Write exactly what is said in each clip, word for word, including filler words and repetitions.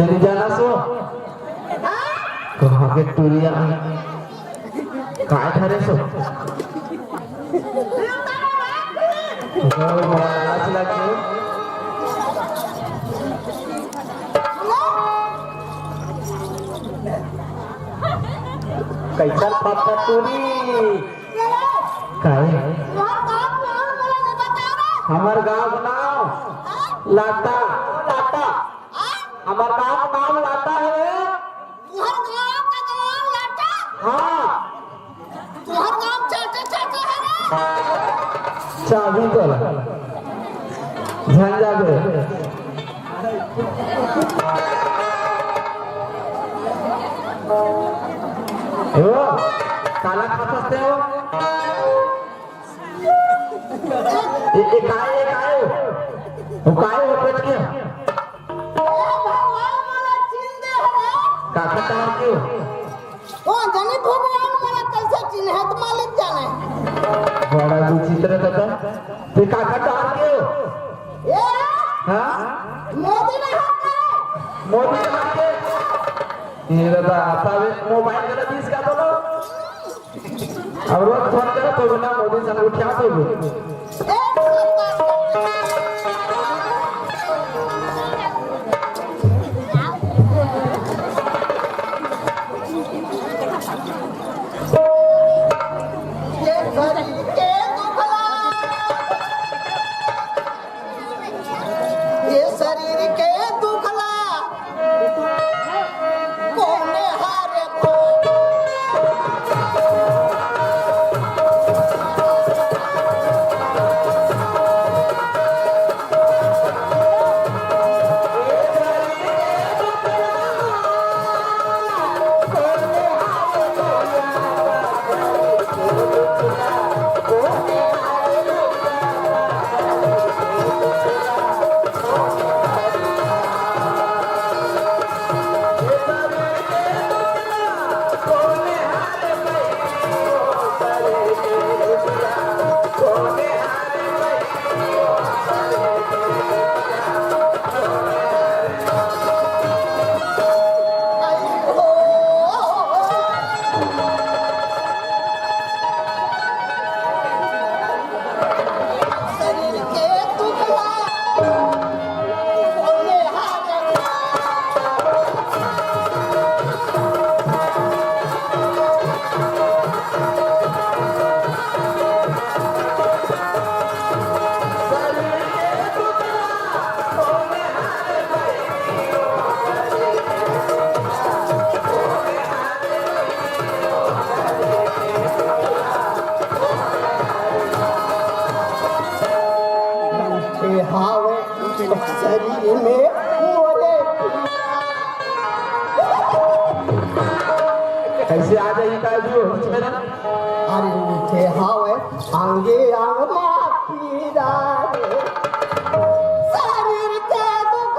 चली जाना सो। कहाँ के टुरिया? काय धरे सो? ओ, बड़ा लाज लगे। कैसन पत्ता टूरी? काय? हमर गांव के नाम लाटा, लाटा। हमर गांव के नाम लाटा हे। तुहर गांव का नाम लाटा? हाँ। तुहर गांव चाटे चाटे हे रे। चाबी तोला। झंझा दे। ए वो, काला खात हस ते वो? ए, ए, काय, ए, काय? वो काय हो, बच गया? ए भगवान, मोला चिन दे हरे। काका तार के हो? ओ, जनी भगवान मोला कैसे चिन्हे, त मालिक जाने। बड़ा विचित्र दादा। ते काका तार के हो? ए, हाँ? मोदी नहा के। मोदी नहा के? ये दादा, आता है, मोबाइल करा दीस का बोलो? अब रोज फोन करे तो बिना मोदी से उठा तो भी। ये शरीर के दुखला कोने हारे। ए हावे शरीर में मोरे। कैसे आ जाई का जी बीच में ना? अरे उठे हावे आंगे आंग मा पीरा रे। शरीर के दुख।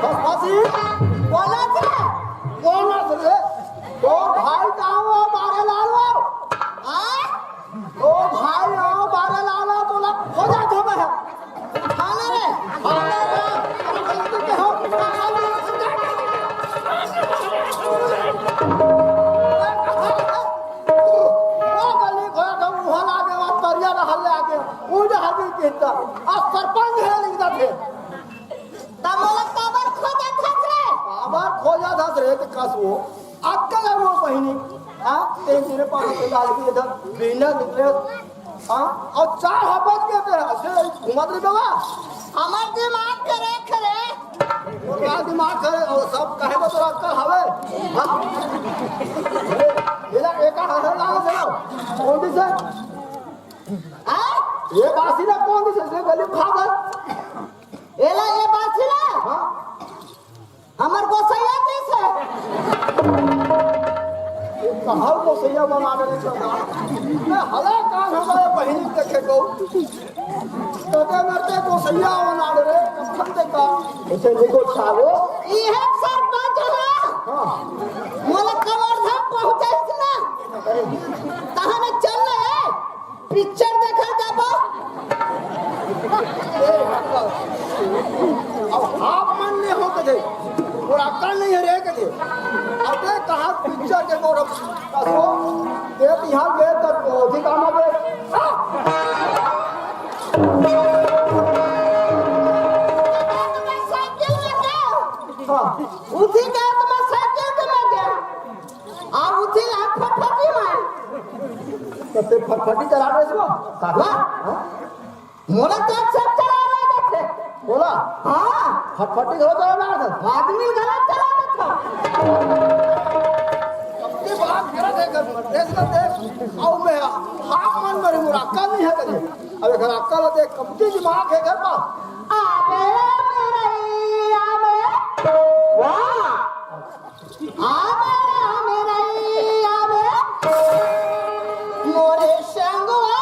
बस, बस, ई बोला थे, बोला थे, ओ भाई, जाओ, मारे लालो, आय? ओ भाई, ओ मारे लालो, तोला खोजत हों मैं। हाले रे, हाले रे, अरे गलती के हो, हाले रे। ओ गली घर के उहाँ लागे, वहाँ करिया रहल लागे, उ जहाँ भी कहता, आ सरपंच है लिख देते। तब मोला काबर खोजत हस रे? अबार खोजा था रे, तो कस वो अक्कल है वो बहिनी। हाँ, तेरे पास तो डाल के इधर बिना निकले। हाँ, अउ चार हफ्ता के तेरा ऐसे घुमत रही बाबा। हमर दिमाग के रख रे। तोर का दिमाग करे, अउ सब कहे बा तोर अक्कल हवे। हाँ? एला एका हर लागे से ना। कौन दिस हे? हाँ? ये बासी ना कौन दिस हे? इसने गली खा गए। एला ये बासी ना? हाँ? हमर गोसैया दिस हे। ये कहाँ गोसैया बना देले सरदार? मैं हला कान हमारे बहिनी देखे को। तते मरते गोसैया बना दे रे, कखन ते का? ऐसे निको छावो। इहे सरपंच ह। हाँ। मोला कवर्धा पहुँचाइस ना। तहने चल ना ए। पिक्चर देखल जाबो। ए, अब हाफ मन ले हो कदे। तोर अक्कल नहीं है रे कदे। अबे कहाँ पिक्चर के मोर कसो? ते तिहार बे तक पहुँची काम बे। हाँ। साइकिल में गया। हाँ। उसी के हाथ में साइकिल के में गया। आ उसी हाथ फटफटी में। तो ते फटफटी चला रहे इसको? वाह। हाँ? मोला तो सब चलाना जाथे। बोला। हाँ। फटफटी घलो चलाना जाथे। आदमी घलो चलाना जाथे। सबके बात करत हे, कर देख ना देख। अउ मैं हाफ मन मरे, मोर अक्कल नहीं है कदे। अब एकर अक्कल देख, कमती दिमाग है घर पर। आबे मेरे, आबे। वाह। आबे, आबे रे, आबे। मोरे संगवारी।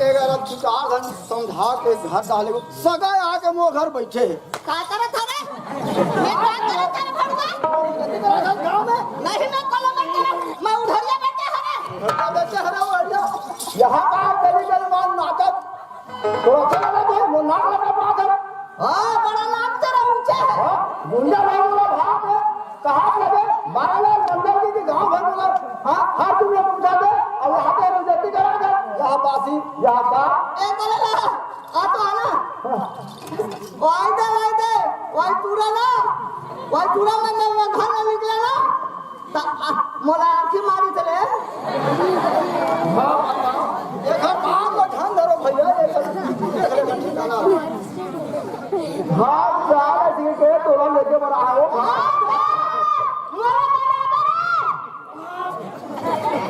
एकर अब दू चार झन समझा के घर डाले को सगा आके मोर घर बैठे हे। का करत हवे? मैं का करत हवे भड़ुआ? गाँव में नहीं, मैं कलम में करत, मैं उधरिया बैठे हवे। उधरिया बैठे हवे, उधरिया। यहाँ का गली गली मान नाटक। तो अच्छा लगा भाई, वो नाक लगा बात है। हाँ, बड़ा नाक तेरा ऊंचा है। हाँ, गुंडा भाई बोला भाग है। कहाँ लगे? बारह लाख मंडल जी के गाँव भर बोला। हाँ, हर तुमने पूछा दे, अब यहाँ पे बेइज्जती करा दे। यहाँ बासी, यहाँ का। ए, बोले ला, आ तो आना। Why they, why they, Y पूरा ना, वाई पूरा में, में, में घर में निकले ना। त, आ, मोला आँखी मारी चले। हाँ, हाँ। एकर बाप को ध्यान धरो भैया, एकर। हाँ, चार ठीक है, तोला लेके बड़ा है। हाँ, मोला बराबर है।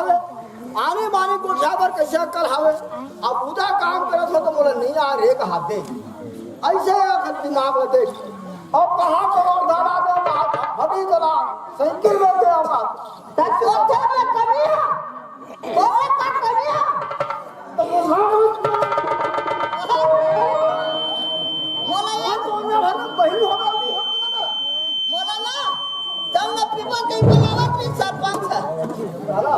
आनी बानी गोठिया बर कइसे अक्कल हावे? अब उदा काम करत हो त मोला नइ आ रे कहाथे। अइसे अकन दिमाग ल देख। अब कहाँ चला दादा दे, कहाँ फटी चला, साइकिल में दे अब। त कोठे में कमी है? कोठे का कमी है? मोला ये बहिन हो गई। मोला ना, तब ना पीपल कहीं बनावत नहीं सरपंच है। साला,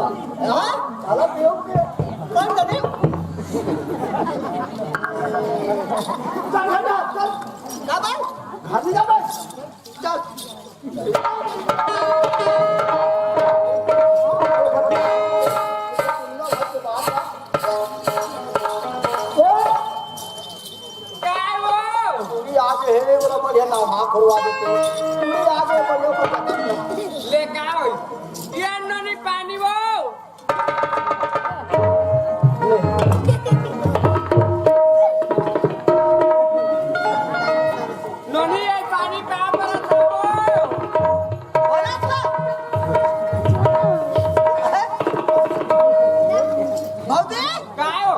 हाँ? साला देव के। कौन करे? चल, चल, चल। का बात? घर जा बस। चल। काय हो? पूरी आगे हे, बोला बढ़िया नाम हाथ खोलवा देते। पूरी आगे बढ़िया को पता नहीं। ले का हो? ये ननी पानी वो। नोनी, ये पानी का परत हो? बोला तो। भौजी? काय हो?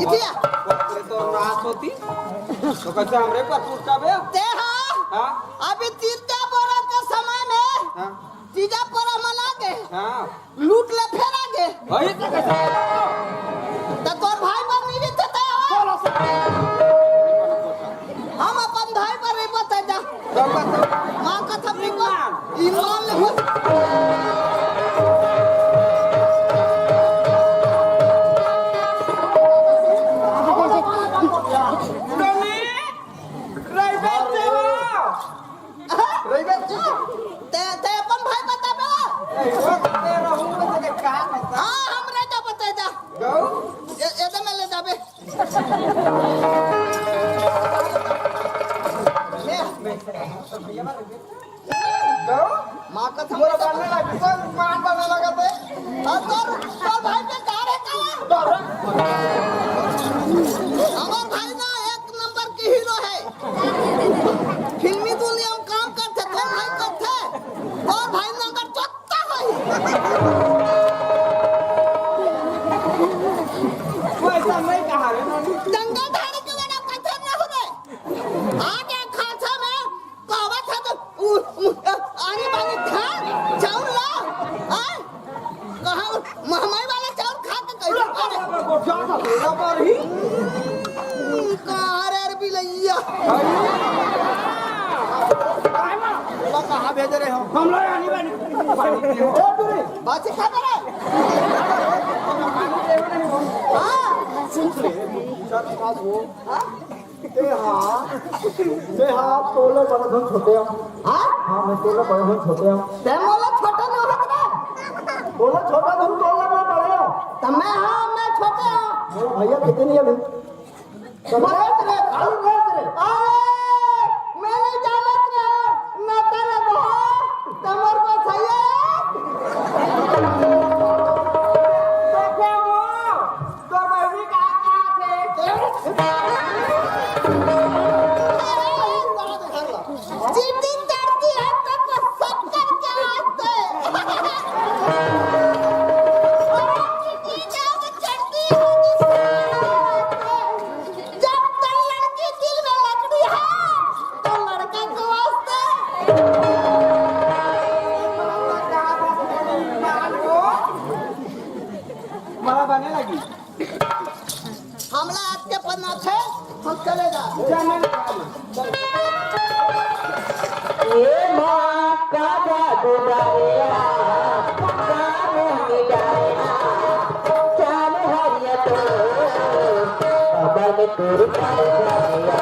इतिया। तेरे तो नाश होती, तो कैसे हमरे पर टूटता बे? ते हाँ। हाँ? अभी चिंता बोरा के समय में हाँ। तीजा परा मना के हाँ। लूट ले फेरा के। वही तो कैसे? त तोर भाई बर नहीं देते ते हो? हम अपन भाई बर नहीं बताए जा। माँ कसम नहीं बा। ईमान ले बस। रही बैठे हो। रही बैठे। ते, ते अपन भाई बताबे। ए, वो तेरा हूँ, मैं तेरे कहा था। हाँ, हम रह जा बताए जा। गौ? ये, ये तो मैं ले जाबे। माँ का थमोरा बनने लगी, तो मान बनने लगा थे। और तोर, तोर भाई पे कार है का? हमार भाई ना एक नंबर के हीरो है। फिल्मी दुनिया में काम करते, तोर भाई करते। तोर भाई नंबर चोत्ता है। वैसा नहीं कहा रे। जंगल झाड़ी के बड़ा पत्थर न हो रे। आगे खांचा में कहावत है तो उ, उ, अ, आनी बानी धान, चाउर ला। हाँ? कहाँ महमाई वाला चाउर खा के कैसे करे? कहाँ रे अरे बिलैया? कहाँ भेज रहे हो? हम लोग आनी बानी। बात से खा करे? हाँ। सुन ले, चल, पास हो। हाँ? ए हाँ, मैं हाँ, तोले बड़े धुन छोटे हूँ। हाँ? हाँ, मैं तोले बड़े धुन छोटे हूँ। ते मोला छोटा नहीं होता ना? तोले छोटा धुन तोले मैं बड़े हूँ। तो मैं हाँ, मैं छोटे हूँ। मेरे भैया कितने नहीं अभी? तो मैं रे, खाली मैं रे। अरे, मैं नहीं जानत रे, ना तेरे बहन, तमर को सही है। तो क्या वो? तो मैं भी कहा, कहा थे? चींटी चढ़ती है तो, तो सब करके आते। चींटी जब चढ़ती है तो सब करके आते। जब तक लड़की दिल में लकड़ी है, तो लड़का के वास्ते। बड़ा बने लगी। हमला आज के पन्ना थे, हम चले जा। ये माँ का जादू डालेगा, गाने में डालेगा, चाल हरिया तो, बाबा ने तोर डालेगा।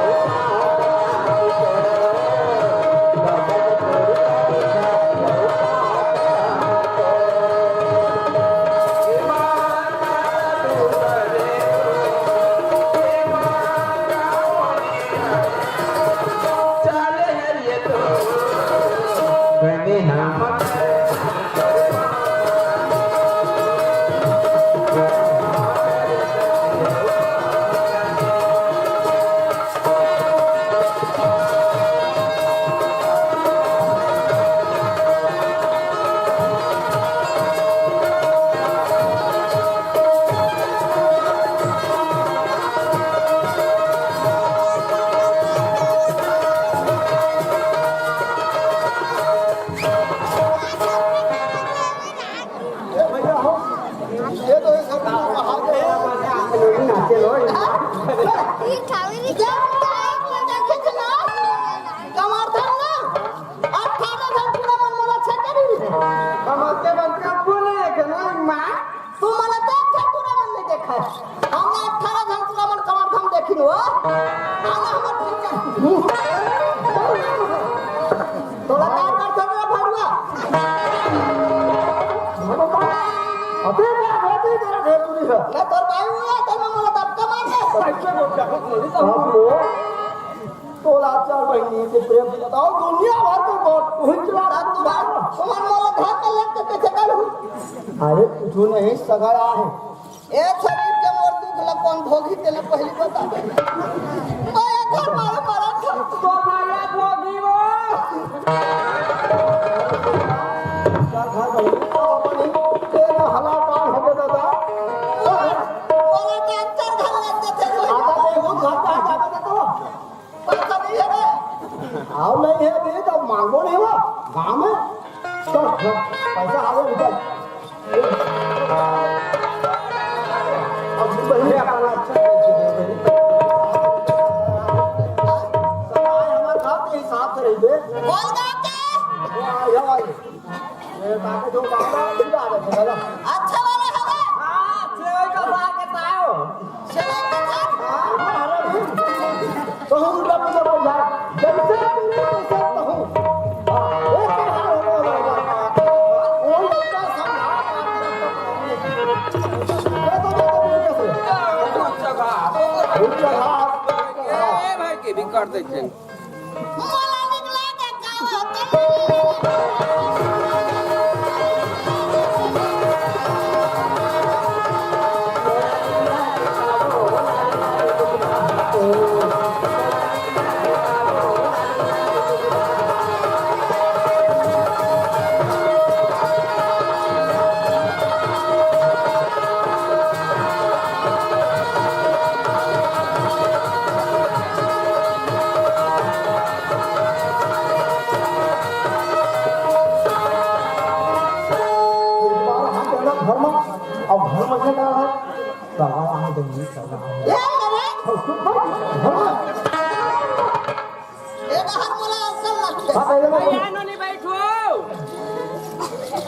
ये खाली नहीं क्या? क्या? क्या देखे थे ना? कमर धर ना। अठारह घंटा मन मोला छेकरी। कमर के मन का बोले के ना माँ। तू मोला देख के पूरा मन नहीं देखा। हमने अठारह घंटा मन कमर धम देखी हो। आना हमर ठीक है। तोला का कर सकला भरुआ? अबे मैं होती तेरा भेतुरी है। मैं तोर भाई हूँ, तब मैं मोला दबका मार दे। कैसे बोल जाओ? हम लोग तोला चार बहिनी के प्रेम बताओ, दुनिया भर के बहुत हुचला रहा तुम्हार, तुम्हार मोला घर पे लेके कैसे करूँ? अरे कुछ नहीं, सगा आहे। ए शरीर के मोर दुख ला कौन भोगी तेला पहली बता दे। मैं एक घर मारे मरा था। तो माया भोगी वो। चार घर बहिनी, तो अपनी तेरा हला कान हो गया दादा। मोला तो चार घर लग गए थे। आधा नहीं हो, घर पे आ जाता तो। पैसा नहीं है बे। आओ नहीं है बे, तो मांगो नहीं वो। गाँव में। चल, चल, पैसा आ गया, निकल। अब भी बढ़िया गाना अच्छा है, अच्छा है। सब आए हमारे साथ के हिसाब से रही बे। बोल गाते। हाँ, ये भाई। ये ताके जो गाना है, ये आ रहा है, दादा। अच्छा वाला हवा। हाँ, सेवई का साग के ताव। सेवई का साग? हाँ, अरे, कहूँ उनका पूजा बोल जाए। जैसे पूरे वैसे कहूँ। हाँ, एक बार हो गया, हो गया। वो लड़का समझा। दे दो, दे दो, दे दो। ऊंचा घास, ऊंचा घास। ए भाई के भी कर देते हैं। एक बार हम कहना धर्म, अब धर्म से क्या है? सगा आ गई, सगा आ गई। ए, अरे! धर्म। ए, बाहर बोला, अक्कल मत ले। हाँ, पहले मैं भैया, नो नहीं बैठो।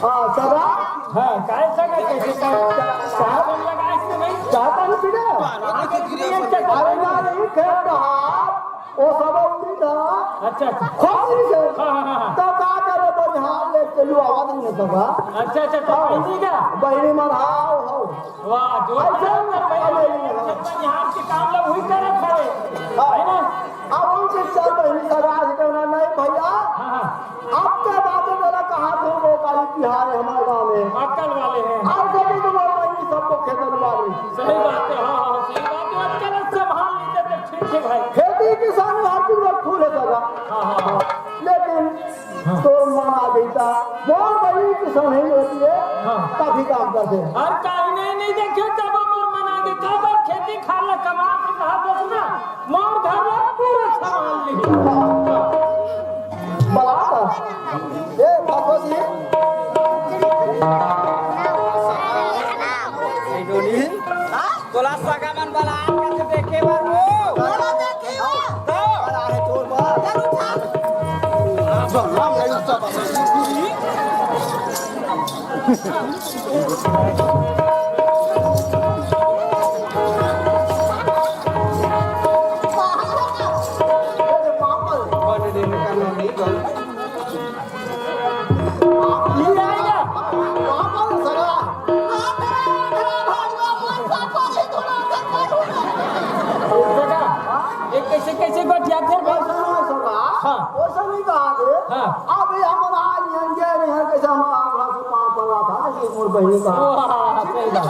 हाँ, सगा। हाँ, काय सगा, कैसे सगा? चाय पानी लगा इसमें नहीं? चाय पानी पी ले। अरे ना, नहीं, खेल रहा। वो सब उड़ी था। अच्छा, अच्छा। खोपड़ी से। हाँ, हाँ, हाँ, हाँ। तो का करे, बनिहार ले चलू, आवाज नहीं सका। अच्छा, अच्छा, तो हाँ। बहिनी का? बहिनी मन, हाँ, हाँ। वाह, जो ऐसे तो बहिनी, बनिहार के काम ला वही करत हवे। हाँ। है ना? अब उनके चल बहिनी का राज करना नहीं भैया। हाँ, हाँ। अब के बात है, मेरा कहा थे वो काली तिहार है हमारे गाँव में। अक्कल वाले हैं। आज से भी तुम्हारे बहिनी सबको खेतन वाली। सही बात है, हाँ, हाँ, सही बात है। अक्कल संभाल लीजिए तो ठीक है भाई। खेती किसानी हर चीज में फूल है सगा। हाँ, हाँ, हाँ। लेकिन हाँ। तो माँ बेटा, मोर बड़ी किसान ही होती है, हाँ। काफी काम करते हैं। और काहे नहीं, नहीं देखियो, जब मोर मन आगे, काबर खेती खार ला कमा के कहा बस ना, मोर घर ला पूरा संभाल ली। बला था। ए, बाबू जी। हाँ? तोला सगा मन बला के देखे बर हो। बोला देखे हो। तो? बला है तोर बर। जरूर था। जो नाम नहीं उसका बता। एक कैसे, कैसे गोठियाथे बे? हाँ। वैसा नहीं कहा थे। हाँ। अभी हम आज यहाँ गए नहीं हैं, कैसे हम आगरा से पाँव पड़ा था, ऐसे मोर बहिनी का। वाह, सही बात।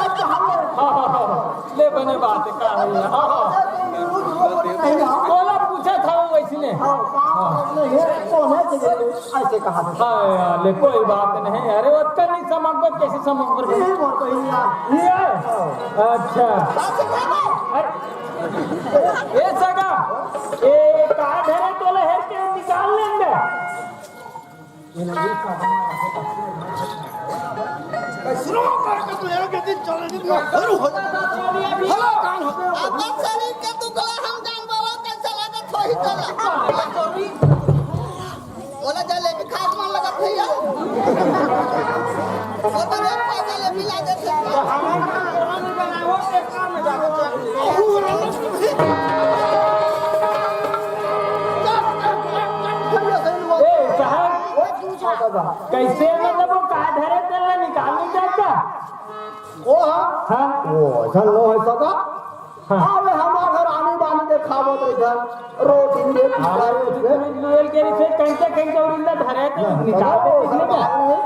हाँ, हाँ, हाँ। ले बने बात है, का है? हाँ, हाँ। नहीं, हाँ। बोला, पूछा था वो वैसे ने। हाँ, हाँ। नहीं है, तो है कि नहीं, ऐसे कहा था। हाँ, यार, ले, कोई बात नहीं। अरे, ओतका नहीं समझ में, कैसे समझ में? ये मोर बहिनी का। ये? हाँ। अच्छा। अरे, ए सगा, ए का धरे तोले हेर के निकाल लेंगे। शुरू करके तू एक दिन चले दिन में शुरू हो जाता। भला कान हो गया। अपन शरीर के दुखला हम जान बाबा कैसे लागत होही तोला। ओला जलेबी खाए के मन लगत भैया। वो तो रोज पाँच जलेबी ला देथे। ए, साहब, कैसे मतलब वो का धरे तेला निकाल नहीं जाता? वो हाँ? हाँ। वो ऐसा नो है सगा। हाँ। अबे हमार घर आनी बानी के खावत रहिथे, रोटी में अरे, पिसाई रोटी में। में लुएल के रहिथे, कंचा, कंचा उरिंदा धरे तो हाँ, निकाल तो दे, वो किसने सब क्या? बात नहीं।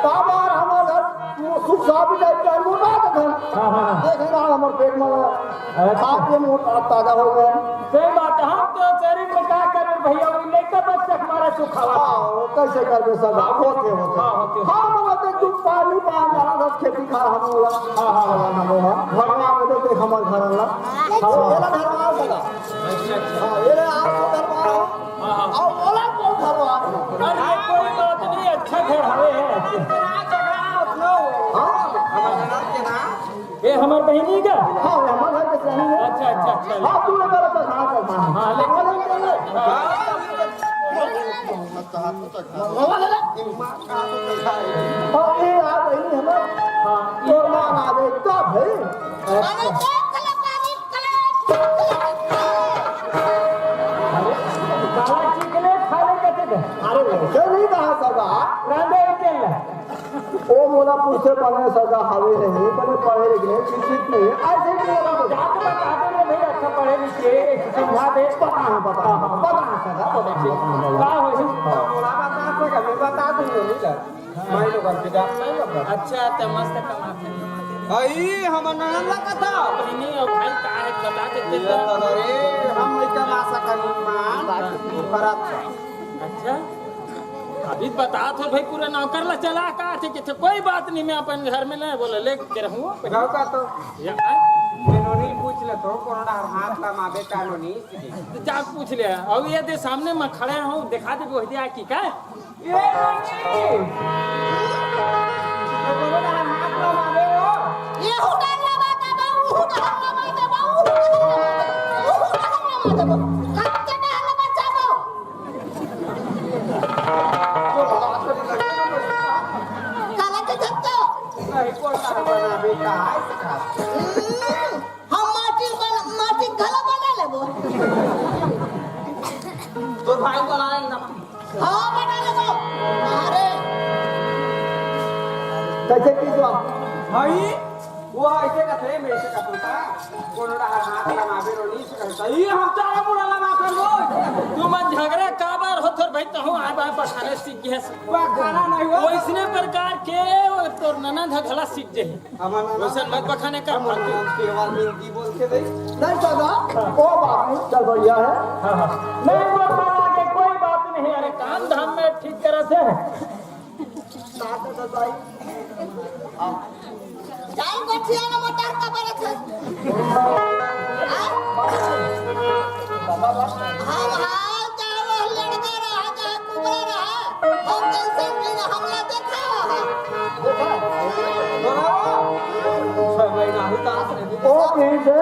तब यार हमार घर वो सुख साबी टाइप का मोटा था घर। हाँ, हाँ, हाँ। देख ना हमार पेट में अच्छा। खा के मोटा ताजा हो गए। सही बात है, हम तो शरीर में का करबे भैया, वो लेके बस से हमारा सुखावा। हाँ, वो कैसे करबे सब होते, होते। हाँ, होते, होते। हाँ, मगर देख तू पानी पान वाला बस खेती खा हम वाला। हाँ, हाँ, हाँ। हम वाला। भगवान को देख हमार घर वाला। हाँ। ये ला धरवाओ सगा। अच्छा, अच्छा। हाँ, ये ले आप को धरवाओ। हाँ, हाँ। और ओला को धरवाओ। अरे, कोई बात नहीं, अच्छा घर हवे है। हाँ। ये हमार बहिनी का? हाँ, ये हमार घर के सही है। अच्छा, अच्छा, अच्छा। हाँ, तू ये गलत है, हाँ, हाँ। हाँ, लेकिन हाँ। हाँ, ये आ बहिनी हमार। हाँ, तोर माँ आ गई, का भाई? अरे, देख ले, पानी, कले, कले। अरे, काला चिकले खा ले कहते थे। अरे, वैसे नहीं कहा सगा। रांधे अकेले। ओ मोला पूछते बने सगा हवे नहीं, बने पढ़े लिखे नहीं, शिक्षित नहीं है, ऐसे ही बोला तो। जाके बता दो ना भाई, अच्छा पढ़े लिखे, समझा दे। पता है, पता है, पता है सगा, पता है, पता है। का होही? हाँ। मोला बता सका, मैं बता दूंगा, नहीं लग। हाँ। मैं लोग अब बिगाड़ नहीं लगा। अच्छा, तो मस्त कमाते हैं। भाई, हम ननद ला कथा। बहिनी और भाई का है, बता देते ये तो। तो रे, हम नहीं कमा सकन, मान। हाँ। पर अच्छा। अच्छा, अभी बतात हो भाई, पूरा नौकर ला चला का थे कि थे, कोई बात नहीं, मैं अपन घर में नहीं बोला, ले के रहूँ। गाँव का तो या, ये नोनी पूछ ले तो, कोरोना हाथ का मादे का नोनी। तो जा पूछ ले, और ये दे सामने में खड़े हो, दिखा दे, बोल दिया कि का? ये नोनी! ये कोरोना हाथ का मादे हो? ये हुडार लगा दे बा, हुडार लगा दे बा, हुडार लगा दे बा, हुडार लगा दे बा। कब के डहर बचाबो? काला के जब तो। नहीं, कोन तार बनाबे का है इसका? हम्म, हम माटी बन-, माटी घला बना लेबो। तो भाई बनाए ना। हाँ, बना लेबो। अरे। कैसे की जो? भाई, वो ऐसे कथे, मैं ऐसे कथूँ का? कोनो डहर हाथ लमाबे रोनी से कहता, "ई हम तारा मुड़ा लमा कर बोल।" तू मन झगड़ा काबर होत हर भाई, तहूँ आय बाय पठाने सीख गए। पठाना नहीं हुआ। वैसने प्रकार के तोर ननद ह घला सीख जाही। हमर ननद वैसन मत पठाने का हम फालतू। ननद के आवाज में हिंदी बोल के दे। नहीं सगा, वो बात नहीं, चल बढ़िया है। हाँ, हाँ। नहीं, वो बात आगे कोई बात नहीं, अरे काम धाम में ठीक तरह से। जाई बठिया ना मटर का बरत है। हाँ? हम हाल चाहे वो लड़का रहा, चाहे कुबड़ा रहा, हम जैसे भी ना हमला देखा हुआ है। ओ, ठीक है।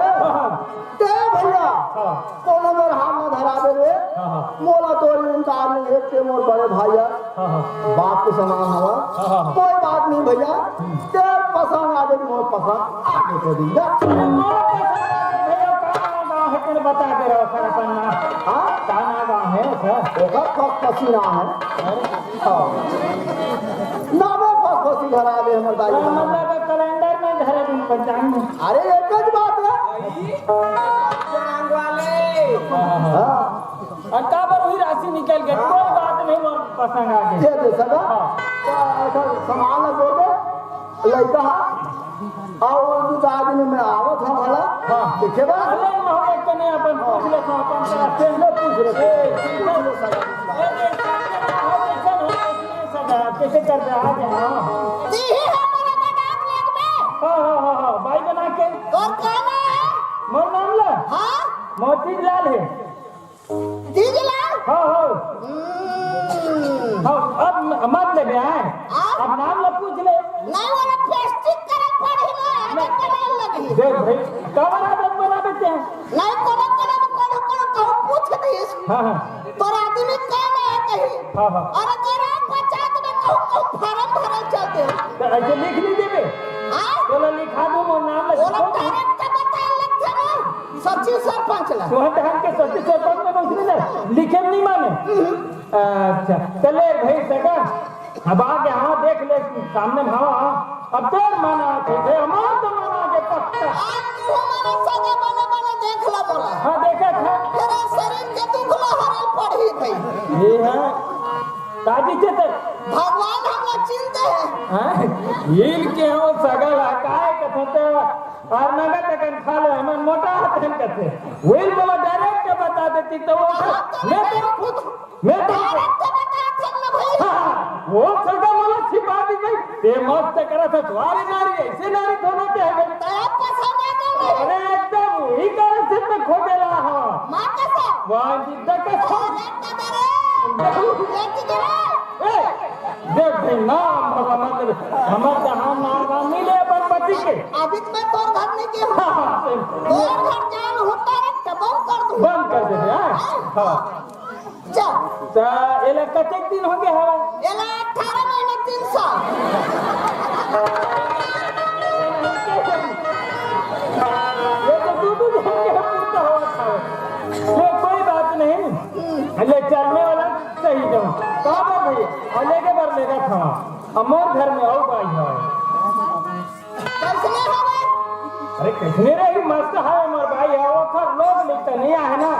ते भैया, हाँ। कोनो मेर हाथ ना धरा दे रे। हाँ, हाँ। मोला तोरी इनकार नहीं है, ते मोर बड़े भाई है। हाँ, हाँ। बाप के समान हवा। हाँ, हाँ, हाँ। कोई बात नहीं भैया, हम्म। तेरे पसंद आ गए, मोर पसंद आ गए तो दीदा। अरे, मोर पसंद आ गए भैया, का नाम गाँव है, तेरे बता दे रहा हूँ, सर, अपन नाम। हाँ? का नाम गाँव है, सर? ओकर फकफसी नाम है। अरे। हाँ। नामे फकफसी धरा दे हमर दाई अरे, का। मतलब, कैलेंडर में धरे दिन पंचांग में। अरे, एक ही बात है। पंचांग वाले। हाँ। और काबर वही राशि निकल गई, कोई बात नहीं, मोर पसंद आ गई। दे दे सगा। हाँ। तो ऐसा सामान ला दे दे, लइका हा। और दू चार दिन में आवत हा भला। हाँ। देखे बा? अरे, हम एक कने अपन पूछ लेत हन, अपन से। ले पूछ ले। ए, पूछ ले सगा। ए, ए, कैसे हो, कैसे हो, कैसे हो, सगा? कैसे कर दे? आ गया, हाँ। हाँ, हाँ, हाँ, हाँ, बाई बना के। तोर का नाम है? मोर नाम ला? हाँ? मोतीलाल है। दीदी लाल? हाँ, हाँ। हम्म। हाँ, अब म-, मत लेबे, आय। हाँ? अब नाम ला पूछ ले। नहीं, वाला फेस्ट देख भाई, काबर आदत बनाबे ते? नहीं, कोनो, कोनो, कोनो, कोनो, कहूँ पूछ दिस। हाँ, हाँ। तोर आदमी कौन है कहीं? हाँ, हाँ। अरे, तोरा पंचायत में कहूँ, कहूँ फार्म भरल चलते हैं। तो ऐसे लिख नहीं देबे? हाँ? बोला लिखा दो, वो नाम लिख ओला दो। Direct बता लगथे ना, सचिव सरपंच ला। वहाँ तो हमके सचिव सरपंच में बैठने दे, लिखे में नहीं माने। अच्छा, चले भाई सगा, अब आगे हाँ देख ले, सामने में हवा, अब तोर मन आथे, हमार तो मन आगे, पक्का। आज तू हमारा सगा बने बने देख ला बोला। हाँ, देखा था। तेरा शरीर के दुख ला हरल पड़ी भाई। ये है, ताजी चेतन। भगवान हमला चिन्हते हैं। हाँ? इनके हो सगा ला, काय कथते, और नगद तकन खा ले, हमन मोटा हाथन कथे। वही बोला, direct बता देती तो वो, हाँ, तो मैं तो मैं खुद मैं तो direct बता सकना भाई। हाँ, वो सगा मोला छिपा दी भाई। ते मस्त करा था, तुम्हारी नारी, ऐसे नारी धोना ते है भाई। तया पसंद आ गया भाई। अरे एकदम वही कारण से मैं खोजे रहा हूँ। माँ कसम। वाह, जिद्दा कसम। अरे, तगड़े। ये तगड़े। ए, देख भाई, नाम बाबा मत ले। हमर जहाँ नाम वाम नहीं ले अपन पति के। अभी तो मैं तोर घर नहीं के हूँ। हाँ, हाँ, सही। तोर घर जान होता है, तो बंद कर दूँ। बंद कर दे, हाँ? हाँ। हाँ। जा। त एला कतेक दिन हो गया हवय? एला अठारह महीना तीन साल। ये तो दू दू दिन के पूरा होवत हवय। ले, कोई बात नहीं। ले, चलने वाला सही जाऊं। का बात भैया? और लेके बर लेगा था। अब मोर घर में आऊ बाई हवय। कैसने हवय? अरे, कैसने रही? मस्त हवय मोर बाई हवय। ओखर लोग मिलता नहीं आहे ना।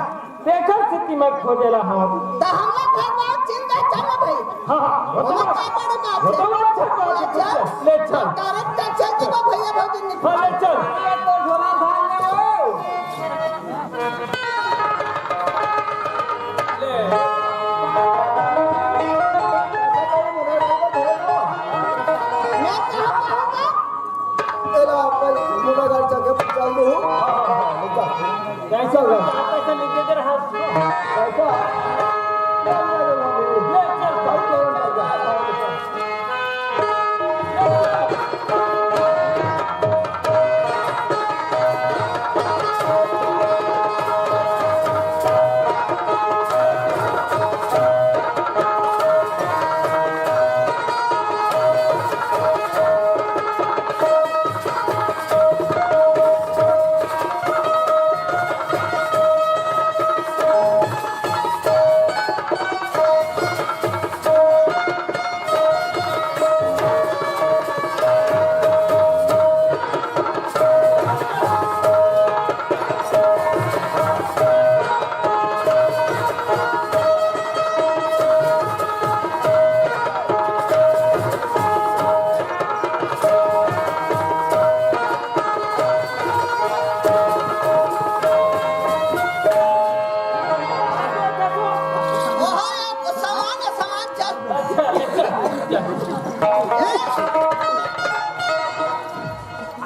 तेखर सेती मैं खोजे ला हवं। त हमला घर बार चिंता चल भाई। हाँ, हाँ, वो तो ओमा बात, का बड़ी बात वो है? तो बात चल, बात ले चल। चल, ले चल। Direct चल, चल, चल, भैया भौजी निपटा। हाँ, ले चल। ले। मैं कहाँ पाऊंगा? एला अपन मोटर गाड़ी चल के पहुंचा दो। हाँ, हाँ, हाँ, ले चल। कैसा हुआ? आप पैसा लेके इधर हाथ। कैसा? ले चल, भाई, ले चल। ओहो, सामान, सामान चल।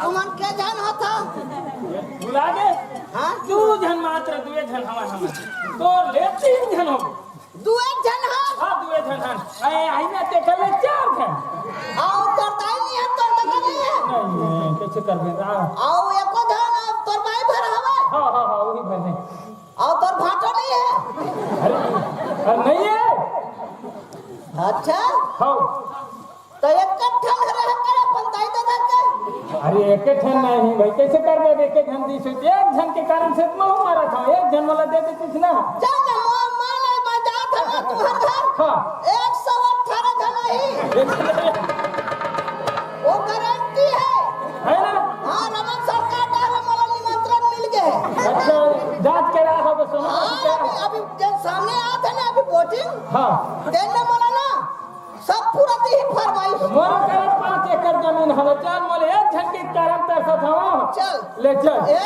तुमन के झन होथा? भुला गे? हाँ? दू झन मात्र, दुए झन हवन हमन। तोर ले तीन झन हो। दुए झन हन? हाँ, दुए झन हन। अरे, आई ना ते कर ले चार झन। आओ, तोर दाई नहीं है, तोर दादा नहीं है। नहीं, नहीं, कैसे कर दे रहा? आओ, एको झन, अब तोर भाई भर हवे। हाँ, हाँ, हाँ, वही भर है। अउ तोर भांटो नहीं है? अरे, अरे नहीं है। अच्छा। हाँ। तो एक ठन रह कर अपन दाई ददा के। अरे एक ठन नहीं भाई, कैसे कर दे? एक झन दी से, एक झन के कारण से मैं मारा था, एक झन वाला दे दे कुछ ना। चल ना, मोर मां नहीं बजा था ना तुम्हारे घर। हाँ। एक सौ अठारह झन ही। वो गारंटी है। है ना? हाँ, रमन सरकार का है, मोला निमंत्रण मिल गए। अच्छा, जांच के रहा हो तो सुनो। हाँ, अभी, अभी जब सामने आते ना, अभी वोटिंग। हाँ। तेने बोला ना, सब पूरा दी फरमाइश। मोर करा पाँच एकड़ जमीन हवे, चल मोर एक झन के कारण तरसत हवं। चल। ले चल। ए, ए,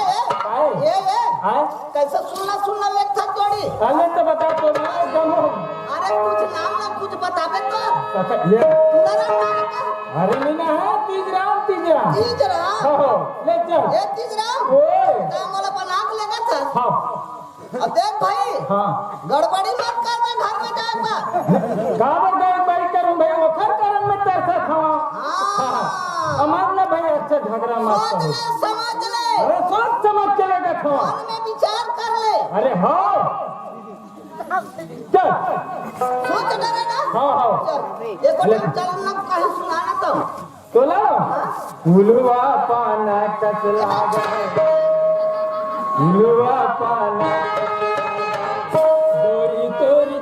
आए। ए, ए। आए। कैसे सुनना, सुनना लेखा जोड़ी? अरे तो बता तो ना, एकदम हो। अरे कुछ नाम ना कुछ बताबे तो। अच्छा, ये। तेरा नाम का? अरे मीना है, तीजराम, तीजराम। तीजराम? हाँ, हाँ, ले चल। ए तीजराम? ओए। तो मोला बना के लेगा था। हाँ। अब देख भाई, हाँ। गड़बड़ी मत कर दे घर में जाए पर। काबर गड़बड़ी करूं भाई, ओखर कारण में तरसत हवं। हाँ। हाँ। अमर ना भाई, अच्छा झगड़ा मत समझ करो। ले, समझ ले। अरे सोच समझ के लेगत हंव। मन में विचार कर ले। अरे हाँ। चल। सोच डरे ना। हाँ, हाँ। चल, एको ले। चल ना कहीं सुनाना तो। तोला? उलवा पाना कस लागे, उलवा पाना, डोरी तोरी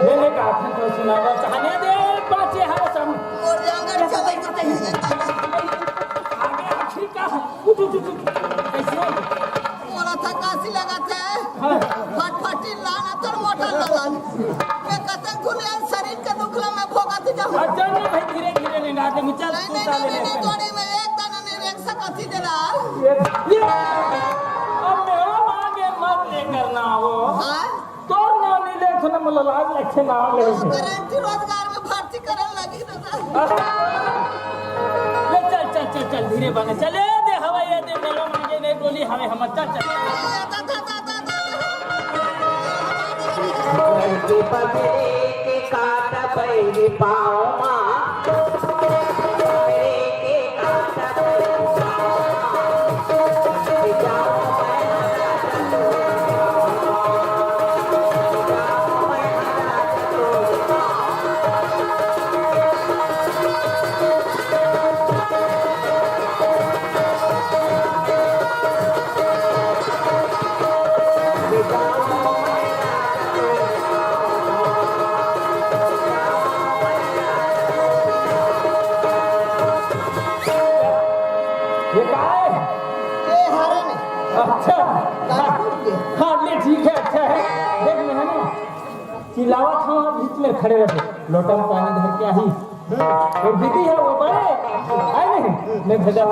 ले, ले, का था तो सुनावा, चाहने दे, पाछे हर सम। मोर जांगर चले, चले। आगे आखिर का, उठ, उठ, उठ, उठ। कैसे हो? मोला थकासी लगत हे। हाँ। फटफटी लाना तोर मोटर लान। मैं कतक दुनिया शरीर के दुखला में भोगत जाऊँ। अच्छा, नहीं भाई, धीरे, धीरे ले, ना दे, मुझे नहीं, तू नहीं, साले नहीं, ले। नहीं, जोड़ी में एक दाना नहीं रेंग सकत ही देला। ये, ये, अब मेरा मांगे मत लेकर ना हो। हाँ? तोर नाम नहीं ले, सुन, मोला लाज लगे नाम ले। वो गारंटी रोजगार में भर्ती करन लगी दादा। ले चल, चल, चल, चल, धीरे बने। चले दे हवा, ये दे मेलो मांगे नहीं डोली हवे हम। चल, चल। दादा, दादा, दादा, दादा। के पगड़ी के काट पैरी पाँव मा। ये का है? ये हरन है। अच्छा। कानपुर के। हाँ, ले ठीक है, अच्छा है। देख मैं है ना, चिल्लावत हंव, बीच में खड़े रहे। लोटा में पानी धर के आही। वो दीदी है, वो बड़े, आए नहीं? मैं भेजा था।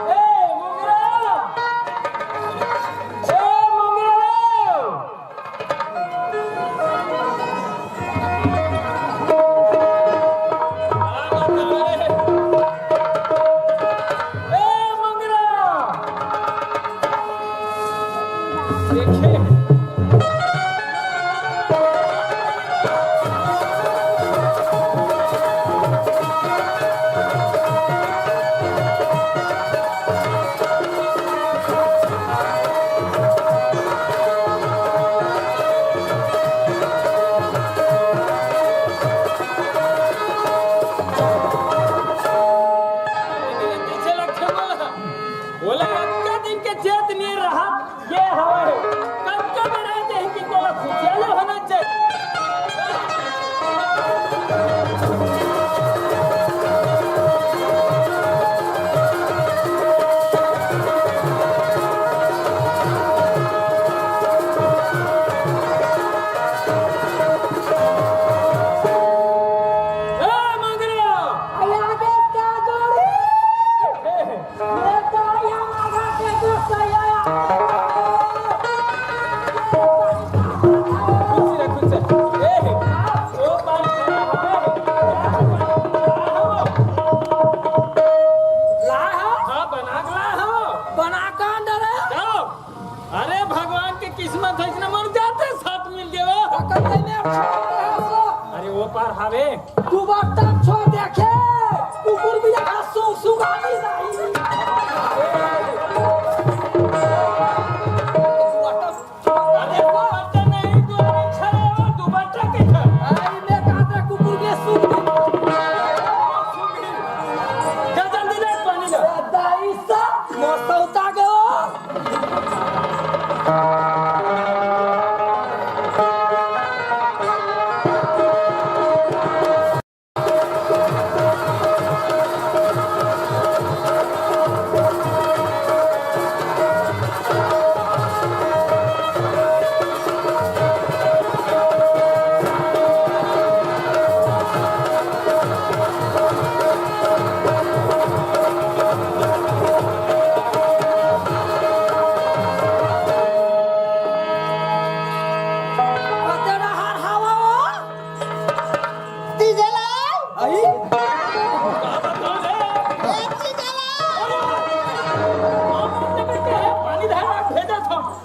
ए, मोंगरा! ए, मोंगरा! कइसे लगथे मोला? ओला अतका दिन के चेत नइ रहत, ये हवय। कतका बेरा कही कि तोला खुशियाली होना चाहिए। ए, मंगरू! अरे, आगे क्या जोड़ी? ए, ये तो यहाँ आगा के दोस्त है, यार। खुशी रह, खुशी रह। ए, ओ पार खड़ा हो। ला हो? हाँ, बना के ला हो। बना के अंदर है। जाओ। अरे भगवान के किस्मत है, इसने मोर जाते साथ मिल गए हो। पकड़ ले, मैं छोड़ रहा हूँ। अरे वो पार हावे। तू बर्तन छोड़ देखे, कुकुर भी यहाँ सु-, सुगानी नहीं। तू बर्तन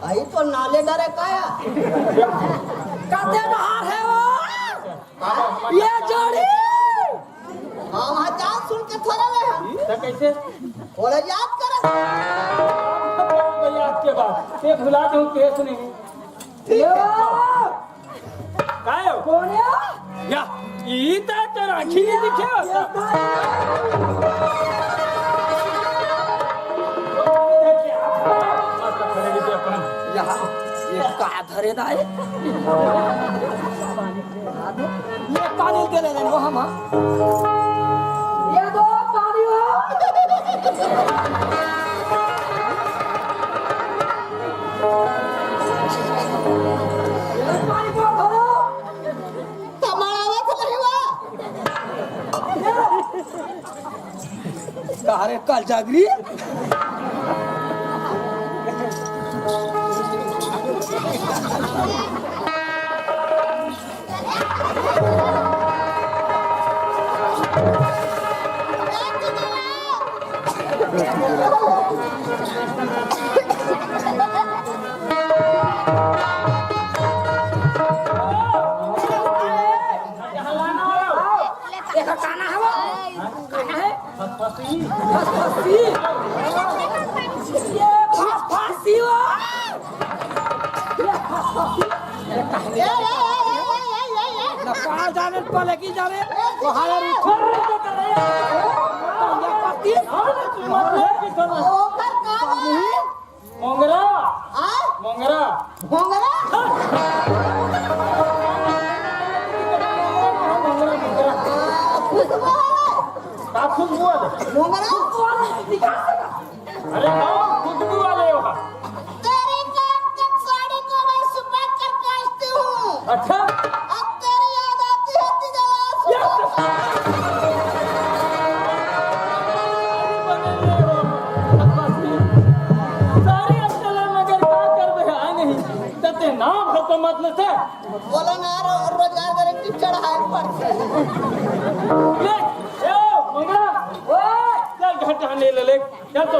आई तो नाले डरे काया। कते डहार हे वो? ये जोड़ी। हाँ, वहाँ जान सुन के थोड़ा ले हम। त कैसे? थोड़ा याद कर। याद के बाद ते भुला दे, ते सुने। ठीक है। काय हो? कोन हे? या, ई त तोर आँखी नहीं दिखे हो। यहाँ, ये का धरे दाई? ये पानी दे ले, वो हम, हाँ। ये दो पानी हो। ये पानी को धरो। तमाड़ावत नहीं हुआ। का रे, काल जागरी? एकर का नाम हे वो? का नाम हे? फसफसी। फसफसी। ये फसफसी हो। ये फसफसी। ये का हे? ए, ए, ए, ए, ए, ए, ए, ए। ना पाल जाने, पले की जाने। वो हाले रुक। ये फसफसी। ओकर का नाम हे? मोंगरा। आ? मोंगरा। मोंगरा? मोंगरा, मोंगरा। आ, खुशबू वाला। का खुशबू वाले? मोंगरा? अरे कौन खुशबू वाले हो? तेरी काट के साड़ी को मैं सुबह कर काटती हूँ। अच्छा। अब तेरी याद आती है, तिजला सुबह। सारी अक्कल है, मगर का करबे, आ नहीं। तते नाम हो तो मतलब से। बोला ना, रो-, रोजगार गारंटी चढ़ाए पर। ले, ए, मंगला, ओए, चल घर टहने ले, ले। चल तो।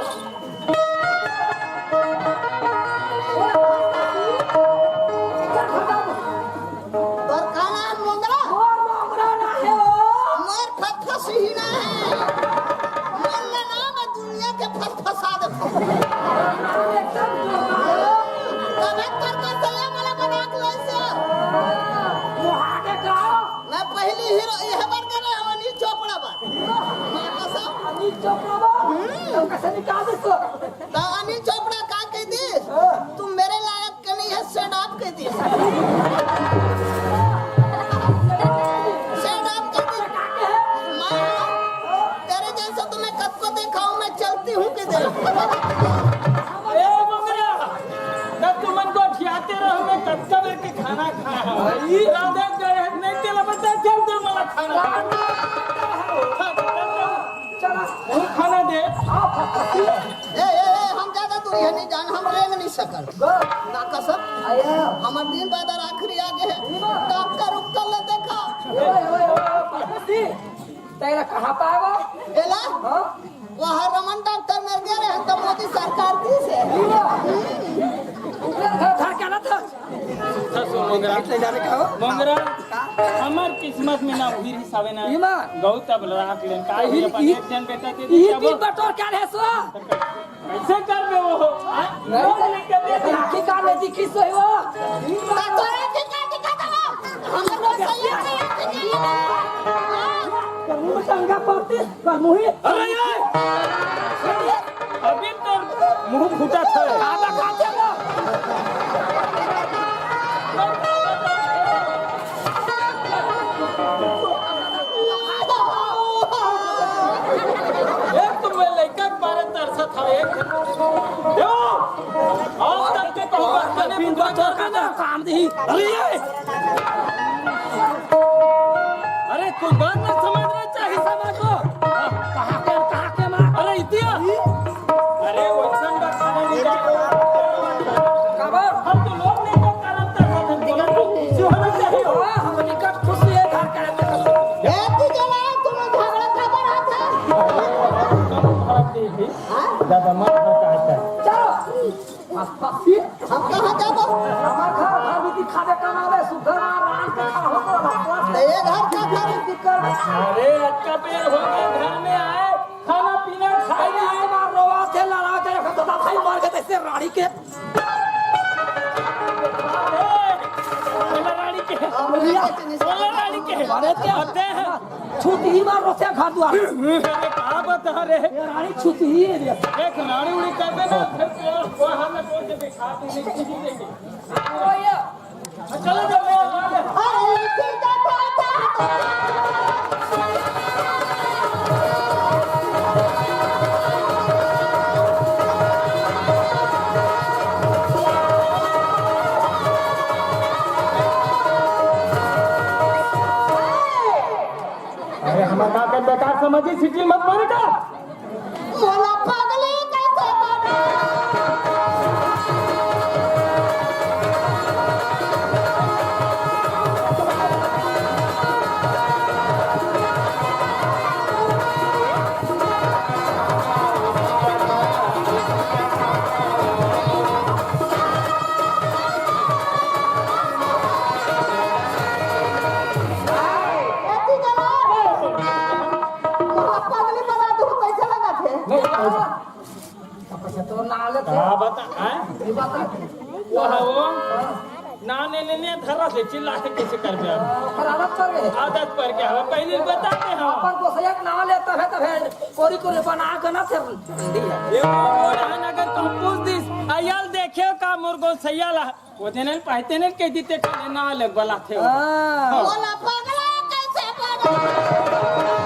तोर का नाम मोंगरा? मोर मोंगरा ना हे वो। मोर फतफसी ही ना हे। मोर ना नाम हे दुनिया के फतफसा देथों। एकदम जोरदार। तबे तोर का सैया मला बना के लइसे। मोहा के गाओ। मैं पहली हीरो इहे बर करे हूँ, अनिल चोपड़ा बर। माँ कसम। अनिल चोपड़ा बर? हम्म। तो कैसे निकाल दे सो? तो अनिल चोपड़ा का कह दी? हाँ। तुम मेरे लायक के नहीं है, shut up कह दी। Shut up कह दी। माँ, तेरे जैसा तो मैं कब को देखा हूँ, मैं चलती हूँ कह दे। ए, मोंगरा, तब तुमन गोठियाते रहो, मैं कब कब एक खाना खाया हूँ। भाई। राधे गए हैं, नहीं तेरा बता, चल दे मला खाना। चला। वो खाना दे। ए, ए, ए, हम ज्यादा दूरी है नहीं जान, हम रेंग नहीं सकल। ना कसम। आया। हमर दिन बादर आखिरी आगे है। डॉक्टर उक्टर ले देखा। ओए, ओए, ओए, ओए, पड़ोसी, तेरा कहाँ पावा? एला? हाँ? वहाँ रमन डॉक्टर मर गए रहे, तो मोदी सरकार दी से। उधर घर, घर क्या ना था? ससुर मोंगरा। ले जाने का हो? मोंगरा, का? हमर किस्मत में ना उही हिसाबे ना। ई माँ। गौ तब राख लेन। का ई, अपन ई, एक जन बेटा दे ई दे, तीन बटोर क्या रहे सो? कैसे कर दे वो? हाँ? नहीं। लोग लेके दे दे। राखी का में दिखी सो ही वो। का तोरे दिखा, दिखा दो। हमर को सही है, सही है, सही है। हाँ। मुँह चंगा पड़ती, पर मुँह ही। अरे ये! अभी तो मुंह फूटा था। एक तो मैं लइका के बारे तरसत हवे, एक यो, आज तक के कहूँ बस तने बिन बुआ बच्चों का ना काम नहीं। अरे ये! अरे कोई बात ना समझना चाहिए समाज को। कहाँ के, कहाँ के माँ? अरे इतिया। अरे वैसन का खाना नहीं जाए। काबर? हम तो लोग नहीं तो करम कर रहे थे। बोलो तो खुशी होना चाहिए। हाँ, हम निकट खुशी है घर का। ए, तू चला, तुम झगड़ा काबर आता? कम फर्क नहीं थी। हाँ? ज्यादा मत बताता। चलो। हम कहाँ जाबो? हमर घर, घर भी दिखावे कमावे, सुधर आ राम के खड़ा हो तो बस। ए घर का घर? अरे, अतका बेर हो गे घर में आए, खाना पीना खाए नहीं आए, मार रोवा थे, लड़ा के रखा तो भाई मार के तैसे रानी के। बोला रानी के। बोला रानी के। अरे क्या होते हैं? छूत ही मार रोथे घर द्वार। अरे का बता रे? ये रानी छूत ही है रे। एक रानी उड़ी कर देना, फिर तो वो हाथ में बोल के दिखा दे, नहीं, नहीं, नहीं। चलो, चलो, चलो। अरे, हमर का के बेकार समझी, सिटी मत मारे का? मोला पगली कइसे बना? ए, ठीक है, ला। मोला पगली बना दू, कैसे लगा थे? नहीं, नहीं। अच्छा, तो ना लेते। का बता, हैं? ये बता। वो है वो। ना ने, ने, ने धरा से चिल्ला के कैसे कर दे अब? ओकर आदत पड़ गई। आदत पड़ गया है, पहले बता दे हम। अपन गोसैया के नाम लेता है, तब है, कोरी कोरी बना के ना फिर दिया। ये वो, वो रहन अगर तुम पूछ दिस, "अयल देखे का मोर गोसैया ला?" वो दिन पाइते ने कह दीते, "कल ना ले बला थे।" हाँ। बोला पगला कैसे बना?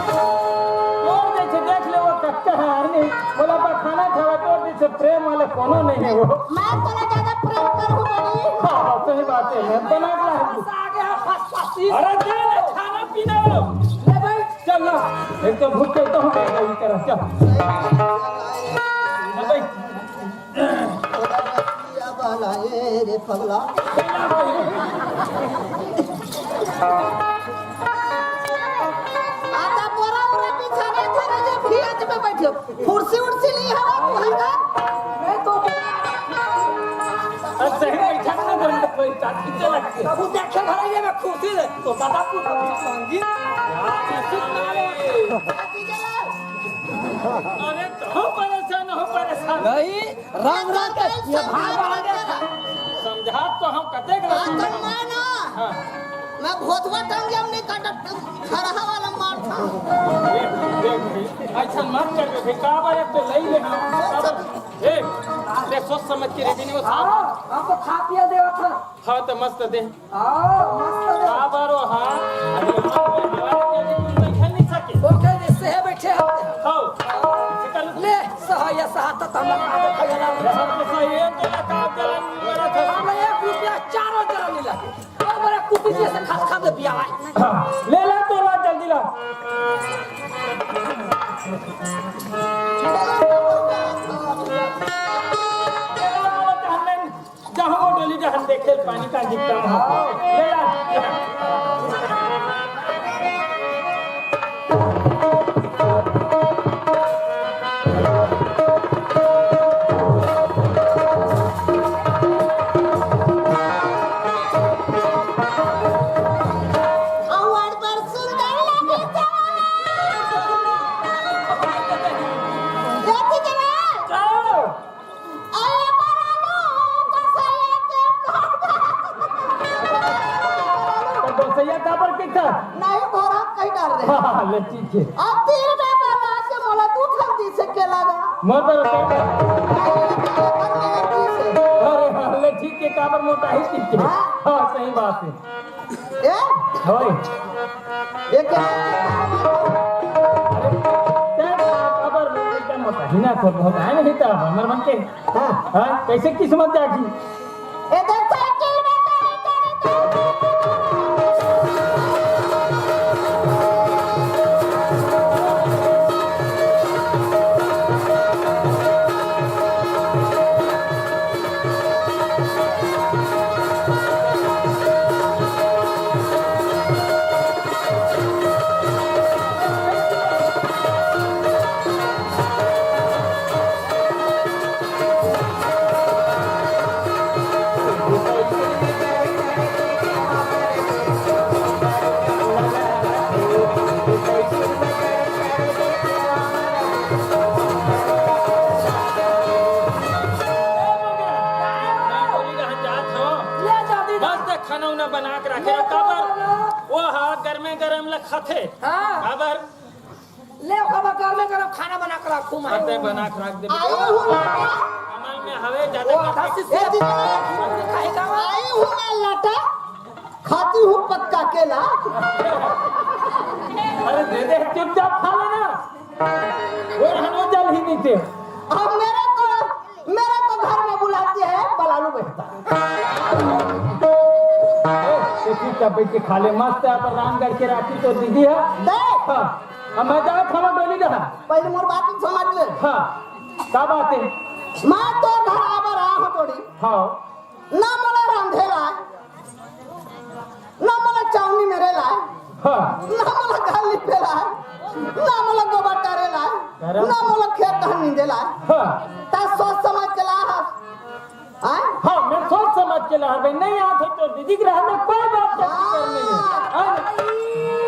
तोर जैसे देख ले वो कक्का है, नहीं, बोला, "बा खाना खावा, तोर जैसे प्रेम वाला कोनो नहीं है वो।" मैं तोला ज्यादा प्रेम करूँ बड़ी। हाँ, सही बात है, मैं बना के लाया हूँ। फंस आ गया, फंस, फंस। अरे, दे ना खाना पीना। ले भाई। चल ना, एक तो भूख के तो हम नहीं करें, चल। ले भाई। ए रे पगला। आता बोरा उरा बिछाना था ना, जो भैंस में बैठे। कुर्सी उर्सी नहीं हवा, तू हंगा। मैं तो अच्छा है, बैठा ना, बैठा, पीछे लग के। अब वो देखे भरा ये मैं कुर्सी दे, तो दादा तू संगीत। अरे, तो परेशान हो, परेशान। नहीं, राम राम के, ये भाग, भाग, भाग। समझा तो हम कते गलती हाँ, तो मैं ना, हाँ। मैं भोथवा टंगिया में नहीं काटत, खरहा वाला मार था। देख, देख, ऐसा मत कर बे, का बार तो लई ले हम। ए, अरे सोच समझ के रेडी नहीं हो साहब। हाँ, हम तो खा पिया देवा था। हाँ, तो मस्त दे। आओ, मस्त दे। का बारो, हाँ? अरे, हमारे हवाले के अभी तुम बैठे नहीं सके। ओके, जैसे है बैठे हम। हो। ले, सहा या सहा तो हम लोग आगे खा लेना। हम तो सही है, तो ना काम चला, मेरा था। हम एक रुपया चारों जरा नहीं लगे। और मेरा कुटी जैसे खा खा दे पिया है। ले ला, तो ला, जल्दी ला। जहाँ वो डोली जहाँ देखे पानी का दिखता वहाँ। ले ला। अवार्ड पर सुंदर लगे थे। देखी थे ना? अरे बड़ा लो, कसैया के तो गोसैया काबर के था? नहीं, भोरा कहीं डाल रहे। हाँ, हाँ, ले, ठीक है। अब तीर में बना के मोला दू ठन दी से के लगा। मत रखो। नहीं, ये काला कर में एक दी से। अरे, हाँ, ले, ठीक है, काबर मोटा ही ठीक है। हाँ। हाँ, सही बात है। ए? होय। ये क्या? अरे, क्या खबर? एकदम होता है ना, तो बहुत है नहीं तो, हमर मन के। हाँ। हाँ, कैसे किस्मत जागी? इधर साइकिल में कहीं, कहीं, कहीं। काबर? वो हा गरमे गरम ल खाथे। हाँ। काबर? ले, ओकर बर गरमे गरम खाना बना के रखूं मैं। अते बना के रख दे। आई हूँ लाटा। कमल में हवे ज्यादा वो खाथे। आधा शीशी ए दीदी, खाई का वो? आई हूँ मैं लाटा, खाती हूँ पक्का केला। अरे दे दे, चुपचाप खा लेना। वो रहनो जल ही नहीं थे। अब मेरे को, मेरे को घर में बुलाती है बलालू बेटा। ए, तो चुपचाप बैठ के खा ले, मस्त है, अपन रामगढ़ के राखी तो दीदी है। देख। हाँ। अब मैं जात हवं डोली डहर। पहले मोर बात समझ ले। हाँ, का बात है? मैं तो घर आबर आ हूँ थोड़ी। हाँ। ना मोला रांधे लाय, ना मोला चावनी मेरे लाय, हाँ। ना मोला घर लिपे लाय, ना मोला गोबर डारे लाय, अरे। ना मोला खेत धान नींदे लाय। हाँ। ता सोच समझ के ला हस। आय? हाँ, मैं सोच समझ के लाहूँ भाई, नहीं आत हो तो दीदी के रहने कोई बात नहीं करनी है। हाँ। आय?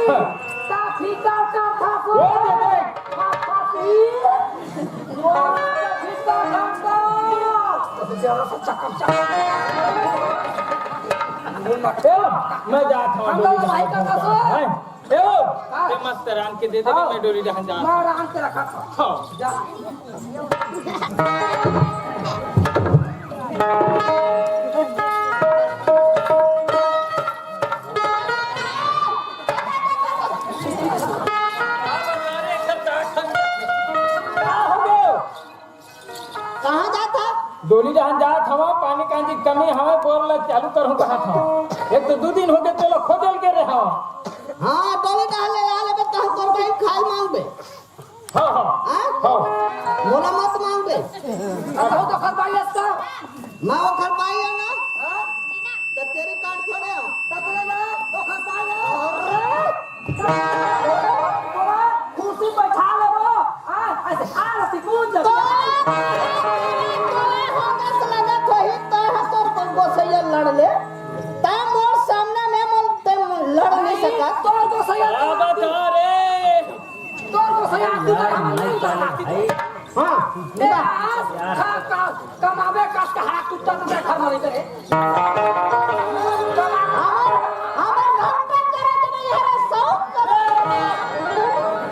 हाँ। ता फीका का था वो दे दे। था, था, सी। वो फीका का था। जरा सा चकम चकम। ए, मैं जात हूँ, हम लोग भाई का कसम। हैं? ए, वो, हाँ। ये मस्त रांध के दे दे, हाँ। मैं डोली डहर जात हूँ। मैं रांध के रखा था। हाँ। जा। कहाँ जात हस? डोली डहर जात हवं, पानी कांजी कमी हवय, बोर ला चालू करहूँ कहत हवं। एक तो दू दिन होगे तोला खोजल गे रेहे हवं। हाँ, डोली डहर ले आ लेबे, तहन तोर बहिन खाए मांगबे। हाँ, हाँ। हाँ? हाँ। मोला मत मांगबे। अब हो तो खरपाई हस का? मैं वो खरपाई हूँ ना। हाँ? तो तेरी काट छोड़े हूँ। तो तेरे ना, वो खरपाई हूँ। अरे! खुशी बैठा लेबो। आ, ऐसे आ, रस्सी कूद जल्दी। तोरा, तोरा होंगे से लगत होही, तोरा तोर गोसैया लड़ ले। ता मोर सामने में मोर ते लड़ नहीं सकत। तोर गोसैया क्या बात है रे? तोर गोसैया आती तो हम नहीं करना। हाँ, ए, निकाल। आज खा, खा, कमाबे का कहा कुत्ता तो देखा मरे करे। हमर, हमर नाटक करे के नहीं है रे, शौक करे।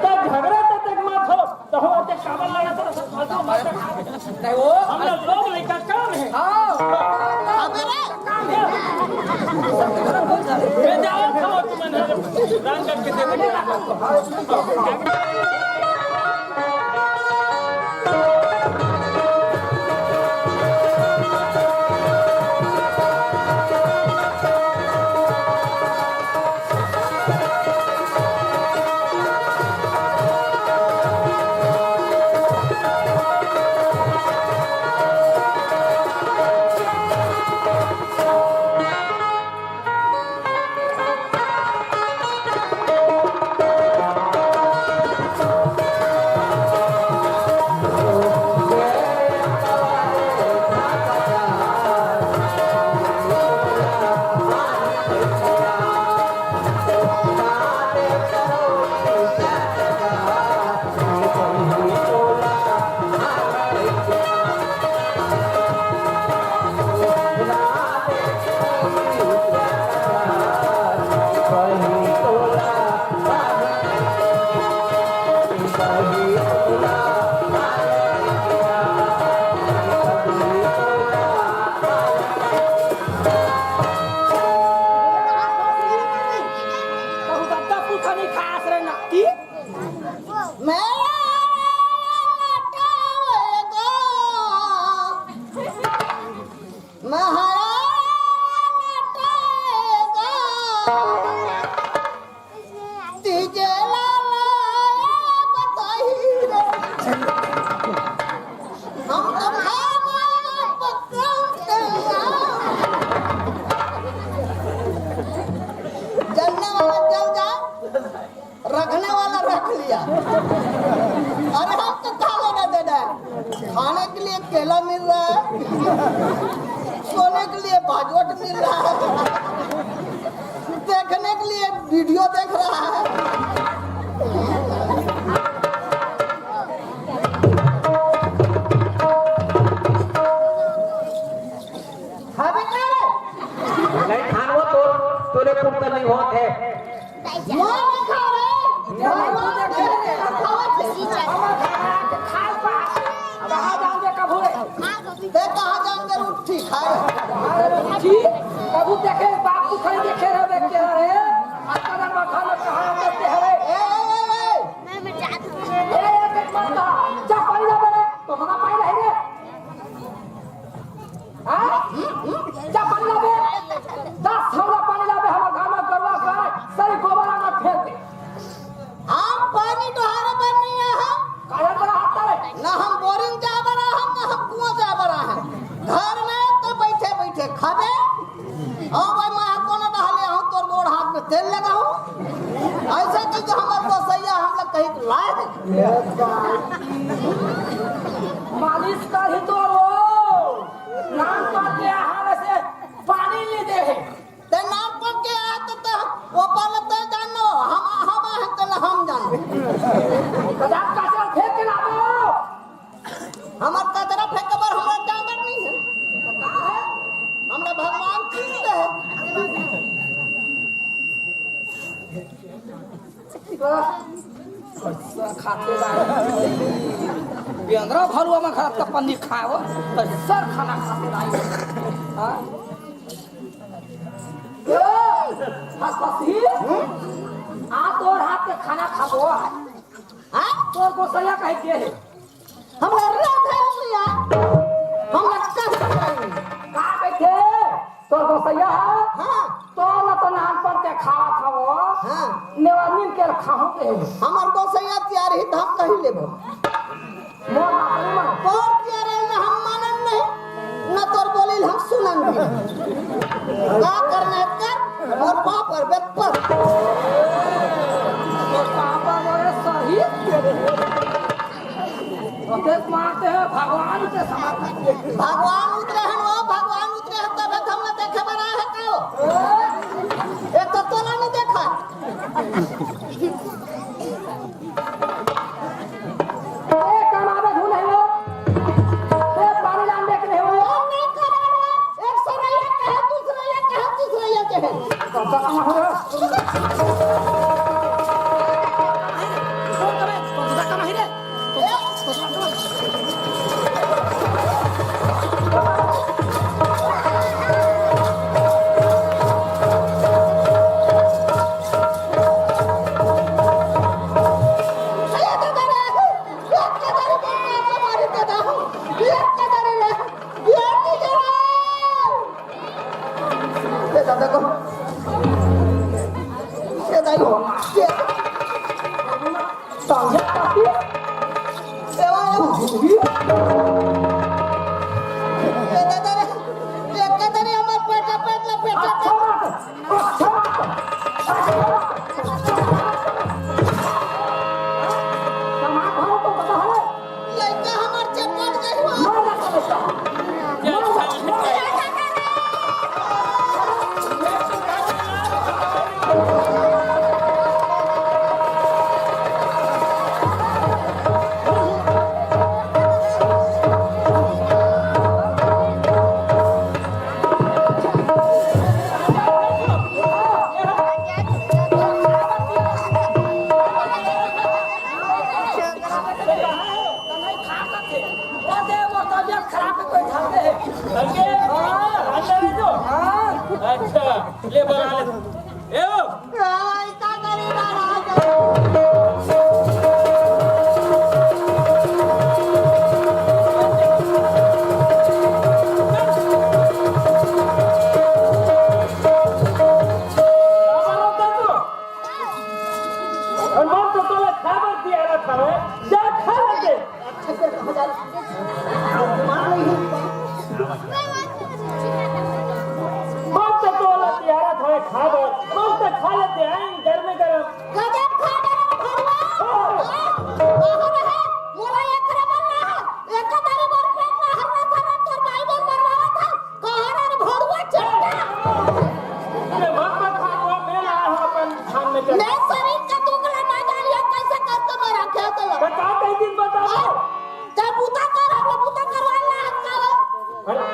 त झगड़ा त तक मत हो, त हो ते काबर लड़ा तो फालतू मत। नहीं वो, हम लोग लोग लड़का काम है। हाँ। अबे रे। काम है। ले जाओ, खाओ तुम। जलने वाला जल जाए, रखने वाला रख लिया। अरे हम तो खा लेना देना है। खाने के लिए केला मिल रहा है, सोने के लिए बाजवट मिल रहा है, देखने के लिए वीडियो देख रहा है। खाबे का रे? नहीं खानवो तो, तोरे कुत्ता ते कहाँ जान के उठी खाए? अरे उठी, कबू देखे बाप को खाई देखे रहे, देखे रहे। अतना मखा में कहाँ करते हवे? ए, ए, ए, ए। ए, ए, देख मत कहा। जा पानी ला बे, तो हमारा पानी नहीं रे। हाँ? जा पानी ला बे। दस हमरा पानी ला बे, हमारे गाँव में गरुआ गाय, सही गोबर आना फेर दे। हम पानी डोहारे बर नहीं आए हम। काहे बर आता रे? ना हम बोरिंग जाए बर आए हम, ना हम कुआं जाए बर आए हम। घर में तो बैठे बैठे खाबे। और भाई, मैं कोनो डहले हूँ, तोर गोड़ हाथ में तेल लगा हूँ। ऐसे कह के हमर गोसैया हम लोग कहीं लाए हैं। मालिश कर ही तो वो। नाम पर के आहार से पानी नहीं दे है। ते नाम पर के आत ते वो पहले ते जानो, हम, हम हैं ते हम जानो। तो जा कचरा फेंक के लाओ। हमर कचरा फेंके बर हमरा टांगर नहीं है। तो का है? हमरा भगवान चीज है। पैसा खाते लाई। बेंदरा भरुआ में घर का पन्नी खाए हो, तो सर खाना खाते लाई। हाँ? ए, हसपसी, आ तोर हाथ के खाना खाबो। हाँ? तोर गोसैया कहे के है? हमरा राधा लिया, हमरा कह का बैठे? तोर गोसैया है? हाँ। तोर ला तो नान पर के खावत हवो। हाँ। नेवानिन के खाहू के। हमर गोसैया तियार ही तो हम कहीं लेबो। मोर बाप रे माँ। तोर तियार है ना हम मानन नहीं, ना तोर बोलिल हम सुनन नहीं। का करना है कर, मोर पाप और बेत पर। मोर पापा मोरे सही। ओते मारते हैं भगवान के समान। भगवान उतरे हैं वो, भगवान उतरे हैं तबे तो हमने देखे बना है तो। एक तो तोला नहीं देखा। ए, कमावे धुन है वो। ए, पानी लान दे के नहीं वो। वो नहीं कमावे। एक सरैया कहे, दूसरैया कहे, तीसरैया कहे। ए दादा को। ए दाई हो। ए दाई हो। ए दादा रे। ए दादा रे, हमार पेटा पेट ला पेटा पेट। लइका हमर चपट गई हो। अच्छा, ले बना ले। ए ओ। अरे मन तो तोला खाबर दिया रहा था, जा खा लेते। मन तो तोला दिया रहा था खाबर, मन तो खा लेते हैं गर्मे गर्म। गजब खा गया भरुआ। हाँ। हाँ, बाहर है, मोला एक खबर ना है, एक तारी बर पेट ना हरना था, तोर भाई बर मरवावा था। कहाँ रे भड़ुआ चट्टा? अरे मत मत खा, वो मैं लाया हूँ अपन खान में चल। मैं शरीर का दुख ला ना जानिए, कैसे करके मैं रखे हो तो लो। तो का कई दिन बता दो। हाँ, चाहे बूता कर, हम लोग बूता करवा ला, हम का हो? अरे,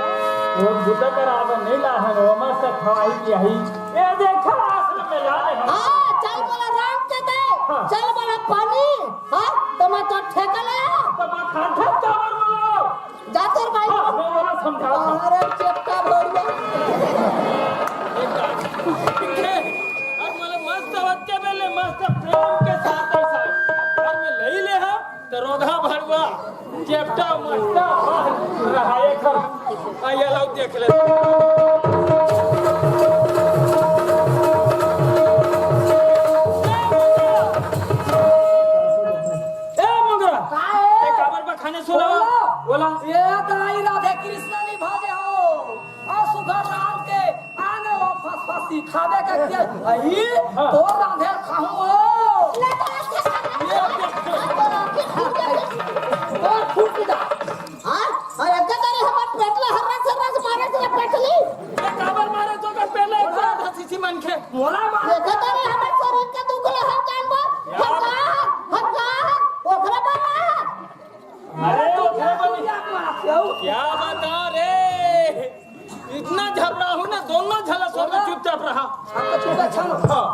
वो बूता कर आप नहीं ला है, वो मस्त खवाई की आई। ये देखा, आश्रम में ला ले हम। हाँ, चल बोला राम के दे, हाँ। चल बोला पानी, हाँ, तो मैं तो ठेका ले। तो मैं खान ठेका बोलो। जा तोर भाई। हाँ, मैं अरे चेपटा भरुआ। अउ मोला मस्त बच्चे बेले मस्त प्रेम के साथ ऐसा घर में लई ले हा, त रोधा भरुआ, चेपटा मस्ता, वाह, रहाए खा। आइए, लाओ देख ले। ए, मोंगरा, का है? ए, काबर बा खाने सुनावा? बोला। बोला। ये दाई राधे कृष्ण नहीं भाजे हो। आ सुधा राम के आने वो फसफसी खावे के दिया। अही, हाँ। तो राधे खाऊं हो। ये देख। तो फूट जा। हाँ? अरे, एके तरे हमर पेटला हर्रा सर्रा से मारे से पेटली। ये काबर मारे तो कर पेटला एक बार हंसी सी मन के। मोला मार। एके तरे हमर शरीर के दुख ले हम जानबो। हल्का, हल्का, ओकरे बना। अरे, ओकरे बनी। क्या बता रे? इतना झगड़ा हो ना, दोनों झला सो के चुपचाप रहा। हम तो चुपचाप छानो। हाँ।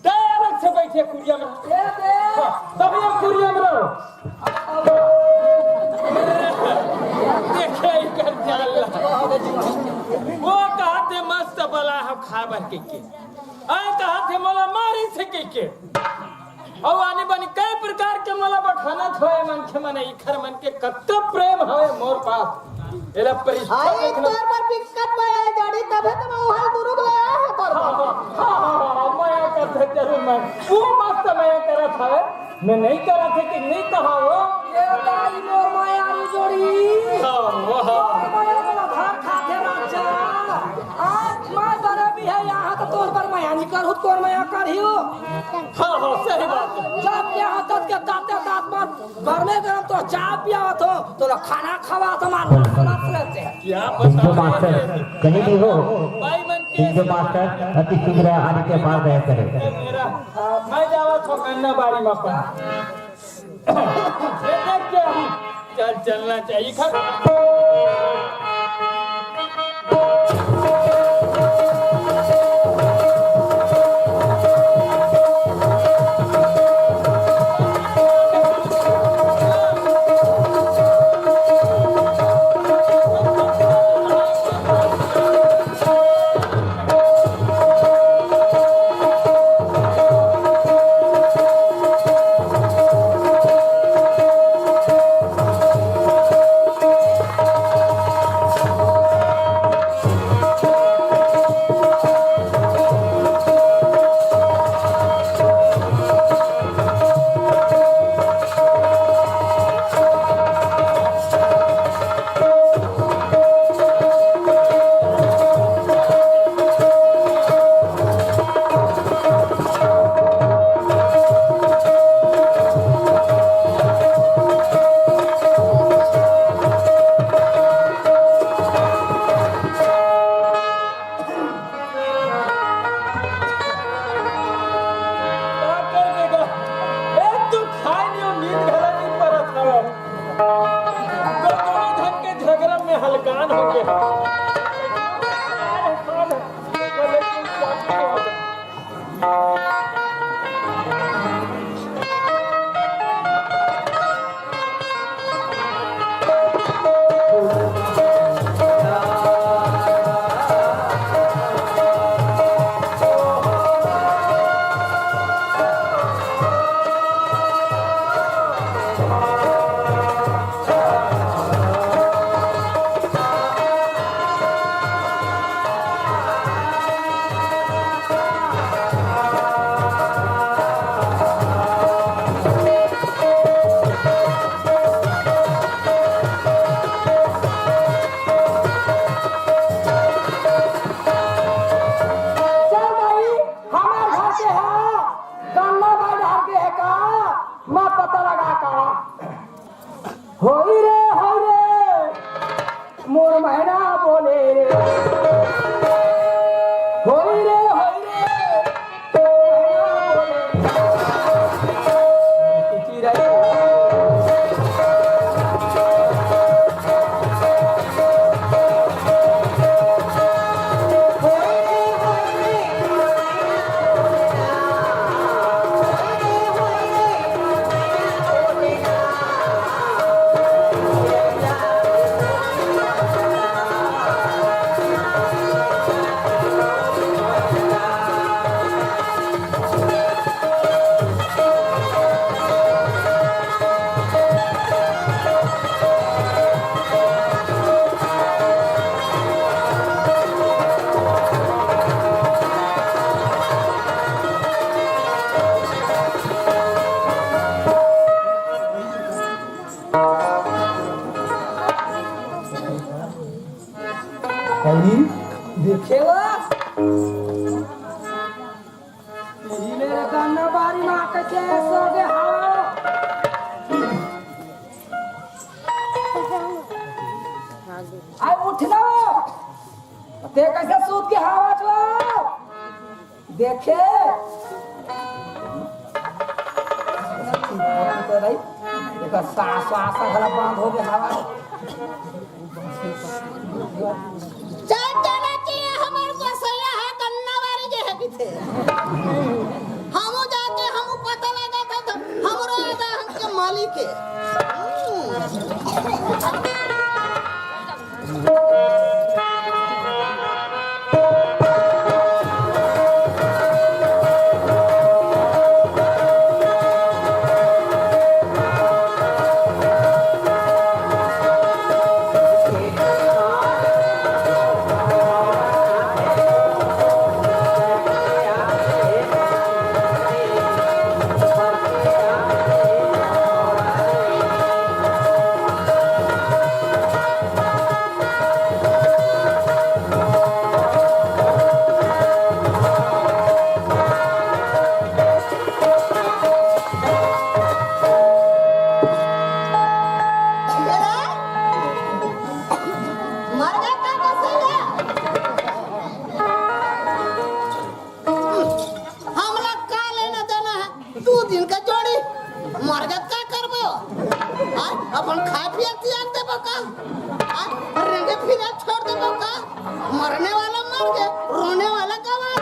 तै अलग से बैठे कुरिया में। ए बे। हाँ, तब ये कुरिया में रहो। देखे ही कर जाला। वो कहा थे मस्त बला हम खाए बर के के। आ कहा थे मोला मारी से के के। अउ आनी बानी कई प्रकार के मोला बखानत होए मनखे मन, इखर मन के कतका प्रेम हवे मोर पास। एला परीक्षा आई देखना। तोर बर दिक्कत में आए गाड़ी, तभे तो मैं उहाल दुरुग ले आया है तोर हाँ, बर। हाँ, हाँ, हाँ, हाँ, मया करथे जरूर मैं। वो मस्त मया करत हवे, मैं नहीं करत है कि नहीं कहा वो। ये दाई मोर मया रू जोड़ी। हाँ, वो हाँ। मोर मया मोला धार खाथे राजा। आज मैं बरे भी है यहाँ तो तोर बर मया नहीं करू, तोर मया करियो। हाँ, हाँ, सही बात है। जब यहाँ तक के दाते दात मार घर में गरम तो चाय पियावत हो, तो ला खाना खवावत हो, मार सुनत रहते हैं। क्या टिंकू बता मास्टर, रहे हैं? कहीं भी हो, भाई मन के टिंकू मास्टर अति शीघ्र आने के बाद दया करें। मेरा, मैं जावत हो गन्ना बाड़ी में अपन। ये देख क्या है? चल, चलना चाहिए। खा- का कर देगा? एक तो खाए नहीं और नींद घला नहीं परत हवे। तो दोनों झन के झगड़ा में हलकान हो गया। अरे, देखे ला? यही मेरे गन्ना बारी में आके के सो गे हवा। आय उठ ना। ते कैसे सूत के हवा चला? देखे। एकर सास, सास घला बंद हो गे हवा। चल जाना चाहिए, हमर गोसैया है, गन्ना बारी जे है पीछे। हमू जाके, हमू पता लगा था, तो हमरो आधा हमके मालिक है। हमला का लेना देना है? दू दिन का जोड़ी, मर जात का करबो? आय, अपन खाए पिए तियाग देबो का? आय, रेंगे फिरे छोड़ देबो का? मरने वाला मर गए, रोने वाला गंवार।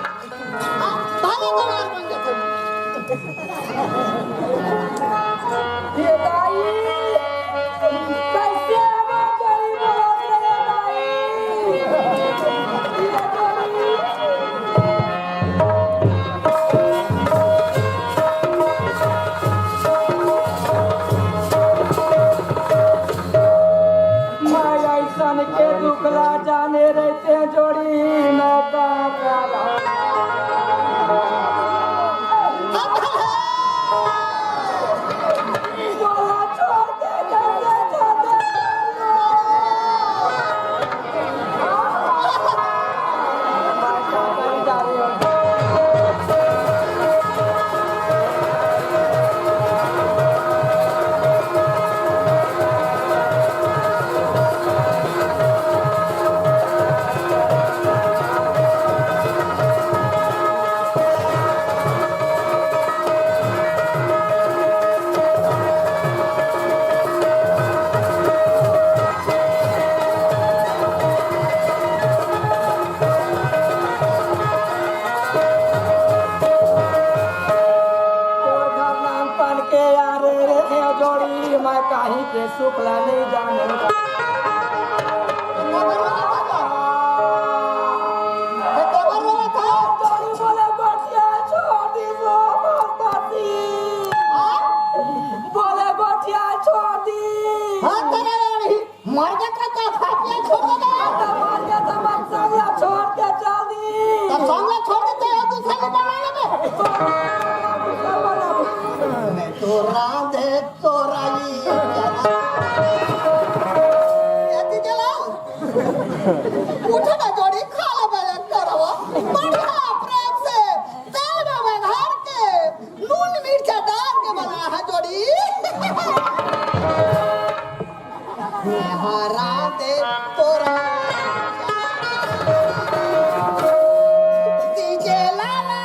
आय, भले गंवार बन जाते। ये दाई, कैसे हमार गरीब औरत रे दाई? ये दाई। मैं ऐसन के दुख ला जाने रहते जोड़ी में का करा। बोला छोड़ दे, कैसे छोड़ दे? तोर घर नानपन के यार रे, जोड़ी मैं काहीं के सुख ला नइ जानों। जोड़ी बोले गोठिया छोड़ दिस ओ भगवती। बोले गोठिया छोड़ दिस। हाँ, तेरा मर गया था, तो फाटिया छोड़ दे। तो मर गया था, मत साला छोड़ के चल दी। तो साला छोड़ देते हो, दूसरा को बना लेते। मैं तो राधे तो राई। ये चीजें लाओ। उठो ना जोड़ी, खा लो मेरे करवा। बढ़िया प्रेम से तेल में बघार के, नून मिर्चा डाल के बनाया है जोड़ी। हरा दे तोरा दीजे लाला।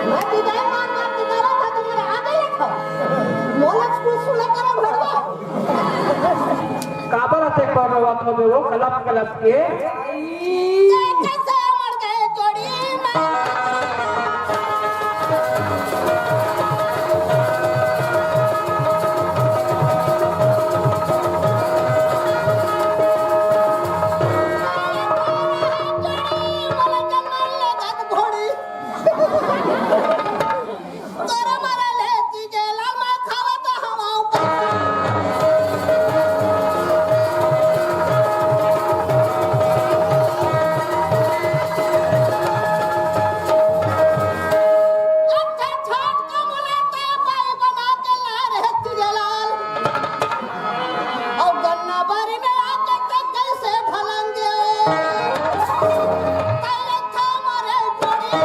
मैं डिजाइन मार मार के डाला था, तुम्हारे आ गया था। मोला कुछ सुना करो भड़वा। काबर अतेक बार रोवत होबे वो कलप कलप के? कैसे मर गए जोड़ी में। जोड़ी, मोला जन्म ले गद घोड़ी। तोरा मरा ले जीजे लाल माँ खावा तो हवा ऊपर। अच्छा छोट का मुलाकात भाई बना के ला रहे तुझे लाल। और गन्ना बारी में आके तो कैसे ढलेंगे? पहले था मारे जोड़ी।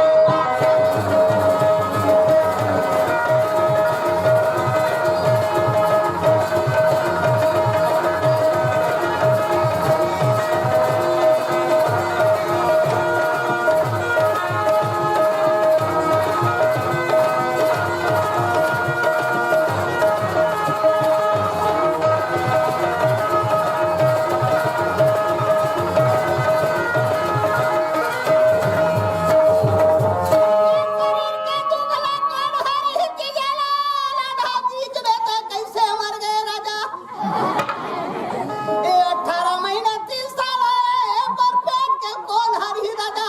ए, अठारह महीना, तीन साल होए, एकर पेट के कोन हरही दादा?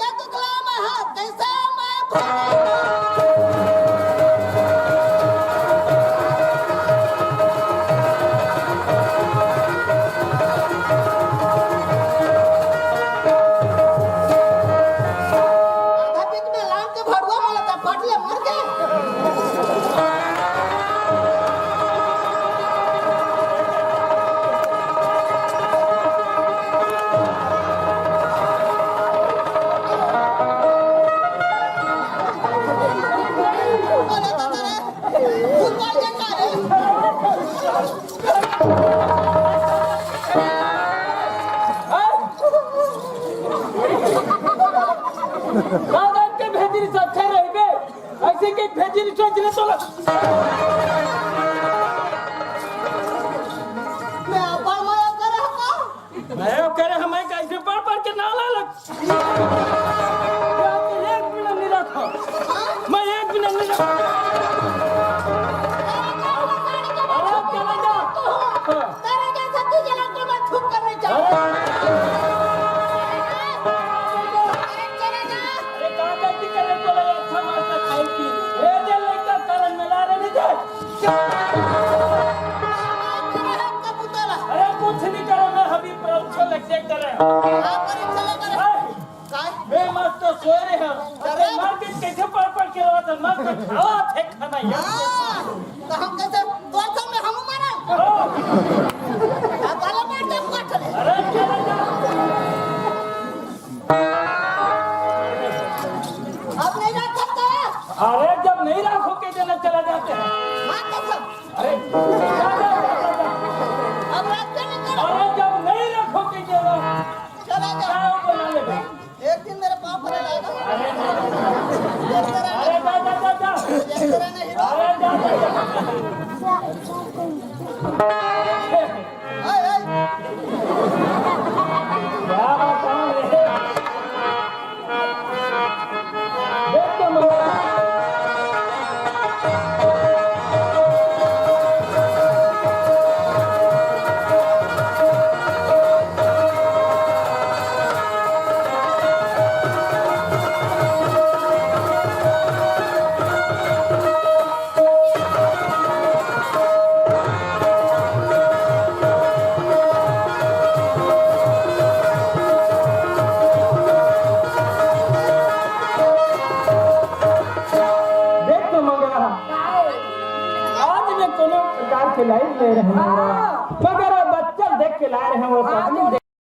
ये दुखला में हाथ कैसे मैं भरे? आधा बीच में लांग के भड़ुआ मोला चपाट ले मर गे। अरे दादा रे, फुटबॉल के का रे? दादा के भेजी रिहिस अच्छा रहिबे, अइसे के भेजी रिहिस सोच ले तोला। मैं अपन मया करे हूँ। मैं करे हूँ, मैं कैसे पढ़ पढ़ के नाम ला लग। एक मिनट नहीं रखा। मैं एक मिनट नहीं रखा। अरे चला जा। हाँ। तेरे जैसा तुझे लड़के मैं खूब करने जाऊँ। अरे। अरे चला जा। अरे का गलती करे तो ले अच्छा मारता खाई की। ए दे लड़का करन में ला रे नहीं दे। अरे कुछ नहीं करे, मैं अभी प्रभु को लग देख करे। हाँ, परीक्षा लेकर। अरे। काय? मैं मस्त सोए रहे हूँ। अरे। मार के कैसे पढ़ पढ़ के रहा था, मस्त खावा थे खाना यार। हाँ, तो हम कैसे तोर संग में हम मारा? हाँ। अब वाला मार दे, पकड़ ले। अरे, क्या लगा? अब नहीं रख सकता है। अरे, जब नहीं रखो के देना चला जाते हैं। हाँ, तो सब। अरे, जा, जा, जा, जा, जा। अब रख के निकल। अरे, जब नहीं रखो के देना, चला जा। क्या बना लेगा? एक दिन मेरे पाँव पड़े रहेगा। अरे, नहीं। देखते रहना। अरे, जा, जा, जा, जा। देखते रहना हीरो। अरे, जा, जा, जा। हाय, हाय। क्या बात है? देख तो मजा। देख तो मंगला, आज मैं कोनो प्रकार के लाइफ ले रहे हूँ, मगर वो बच्चा देख के ला रहे हैं वो पत्नी।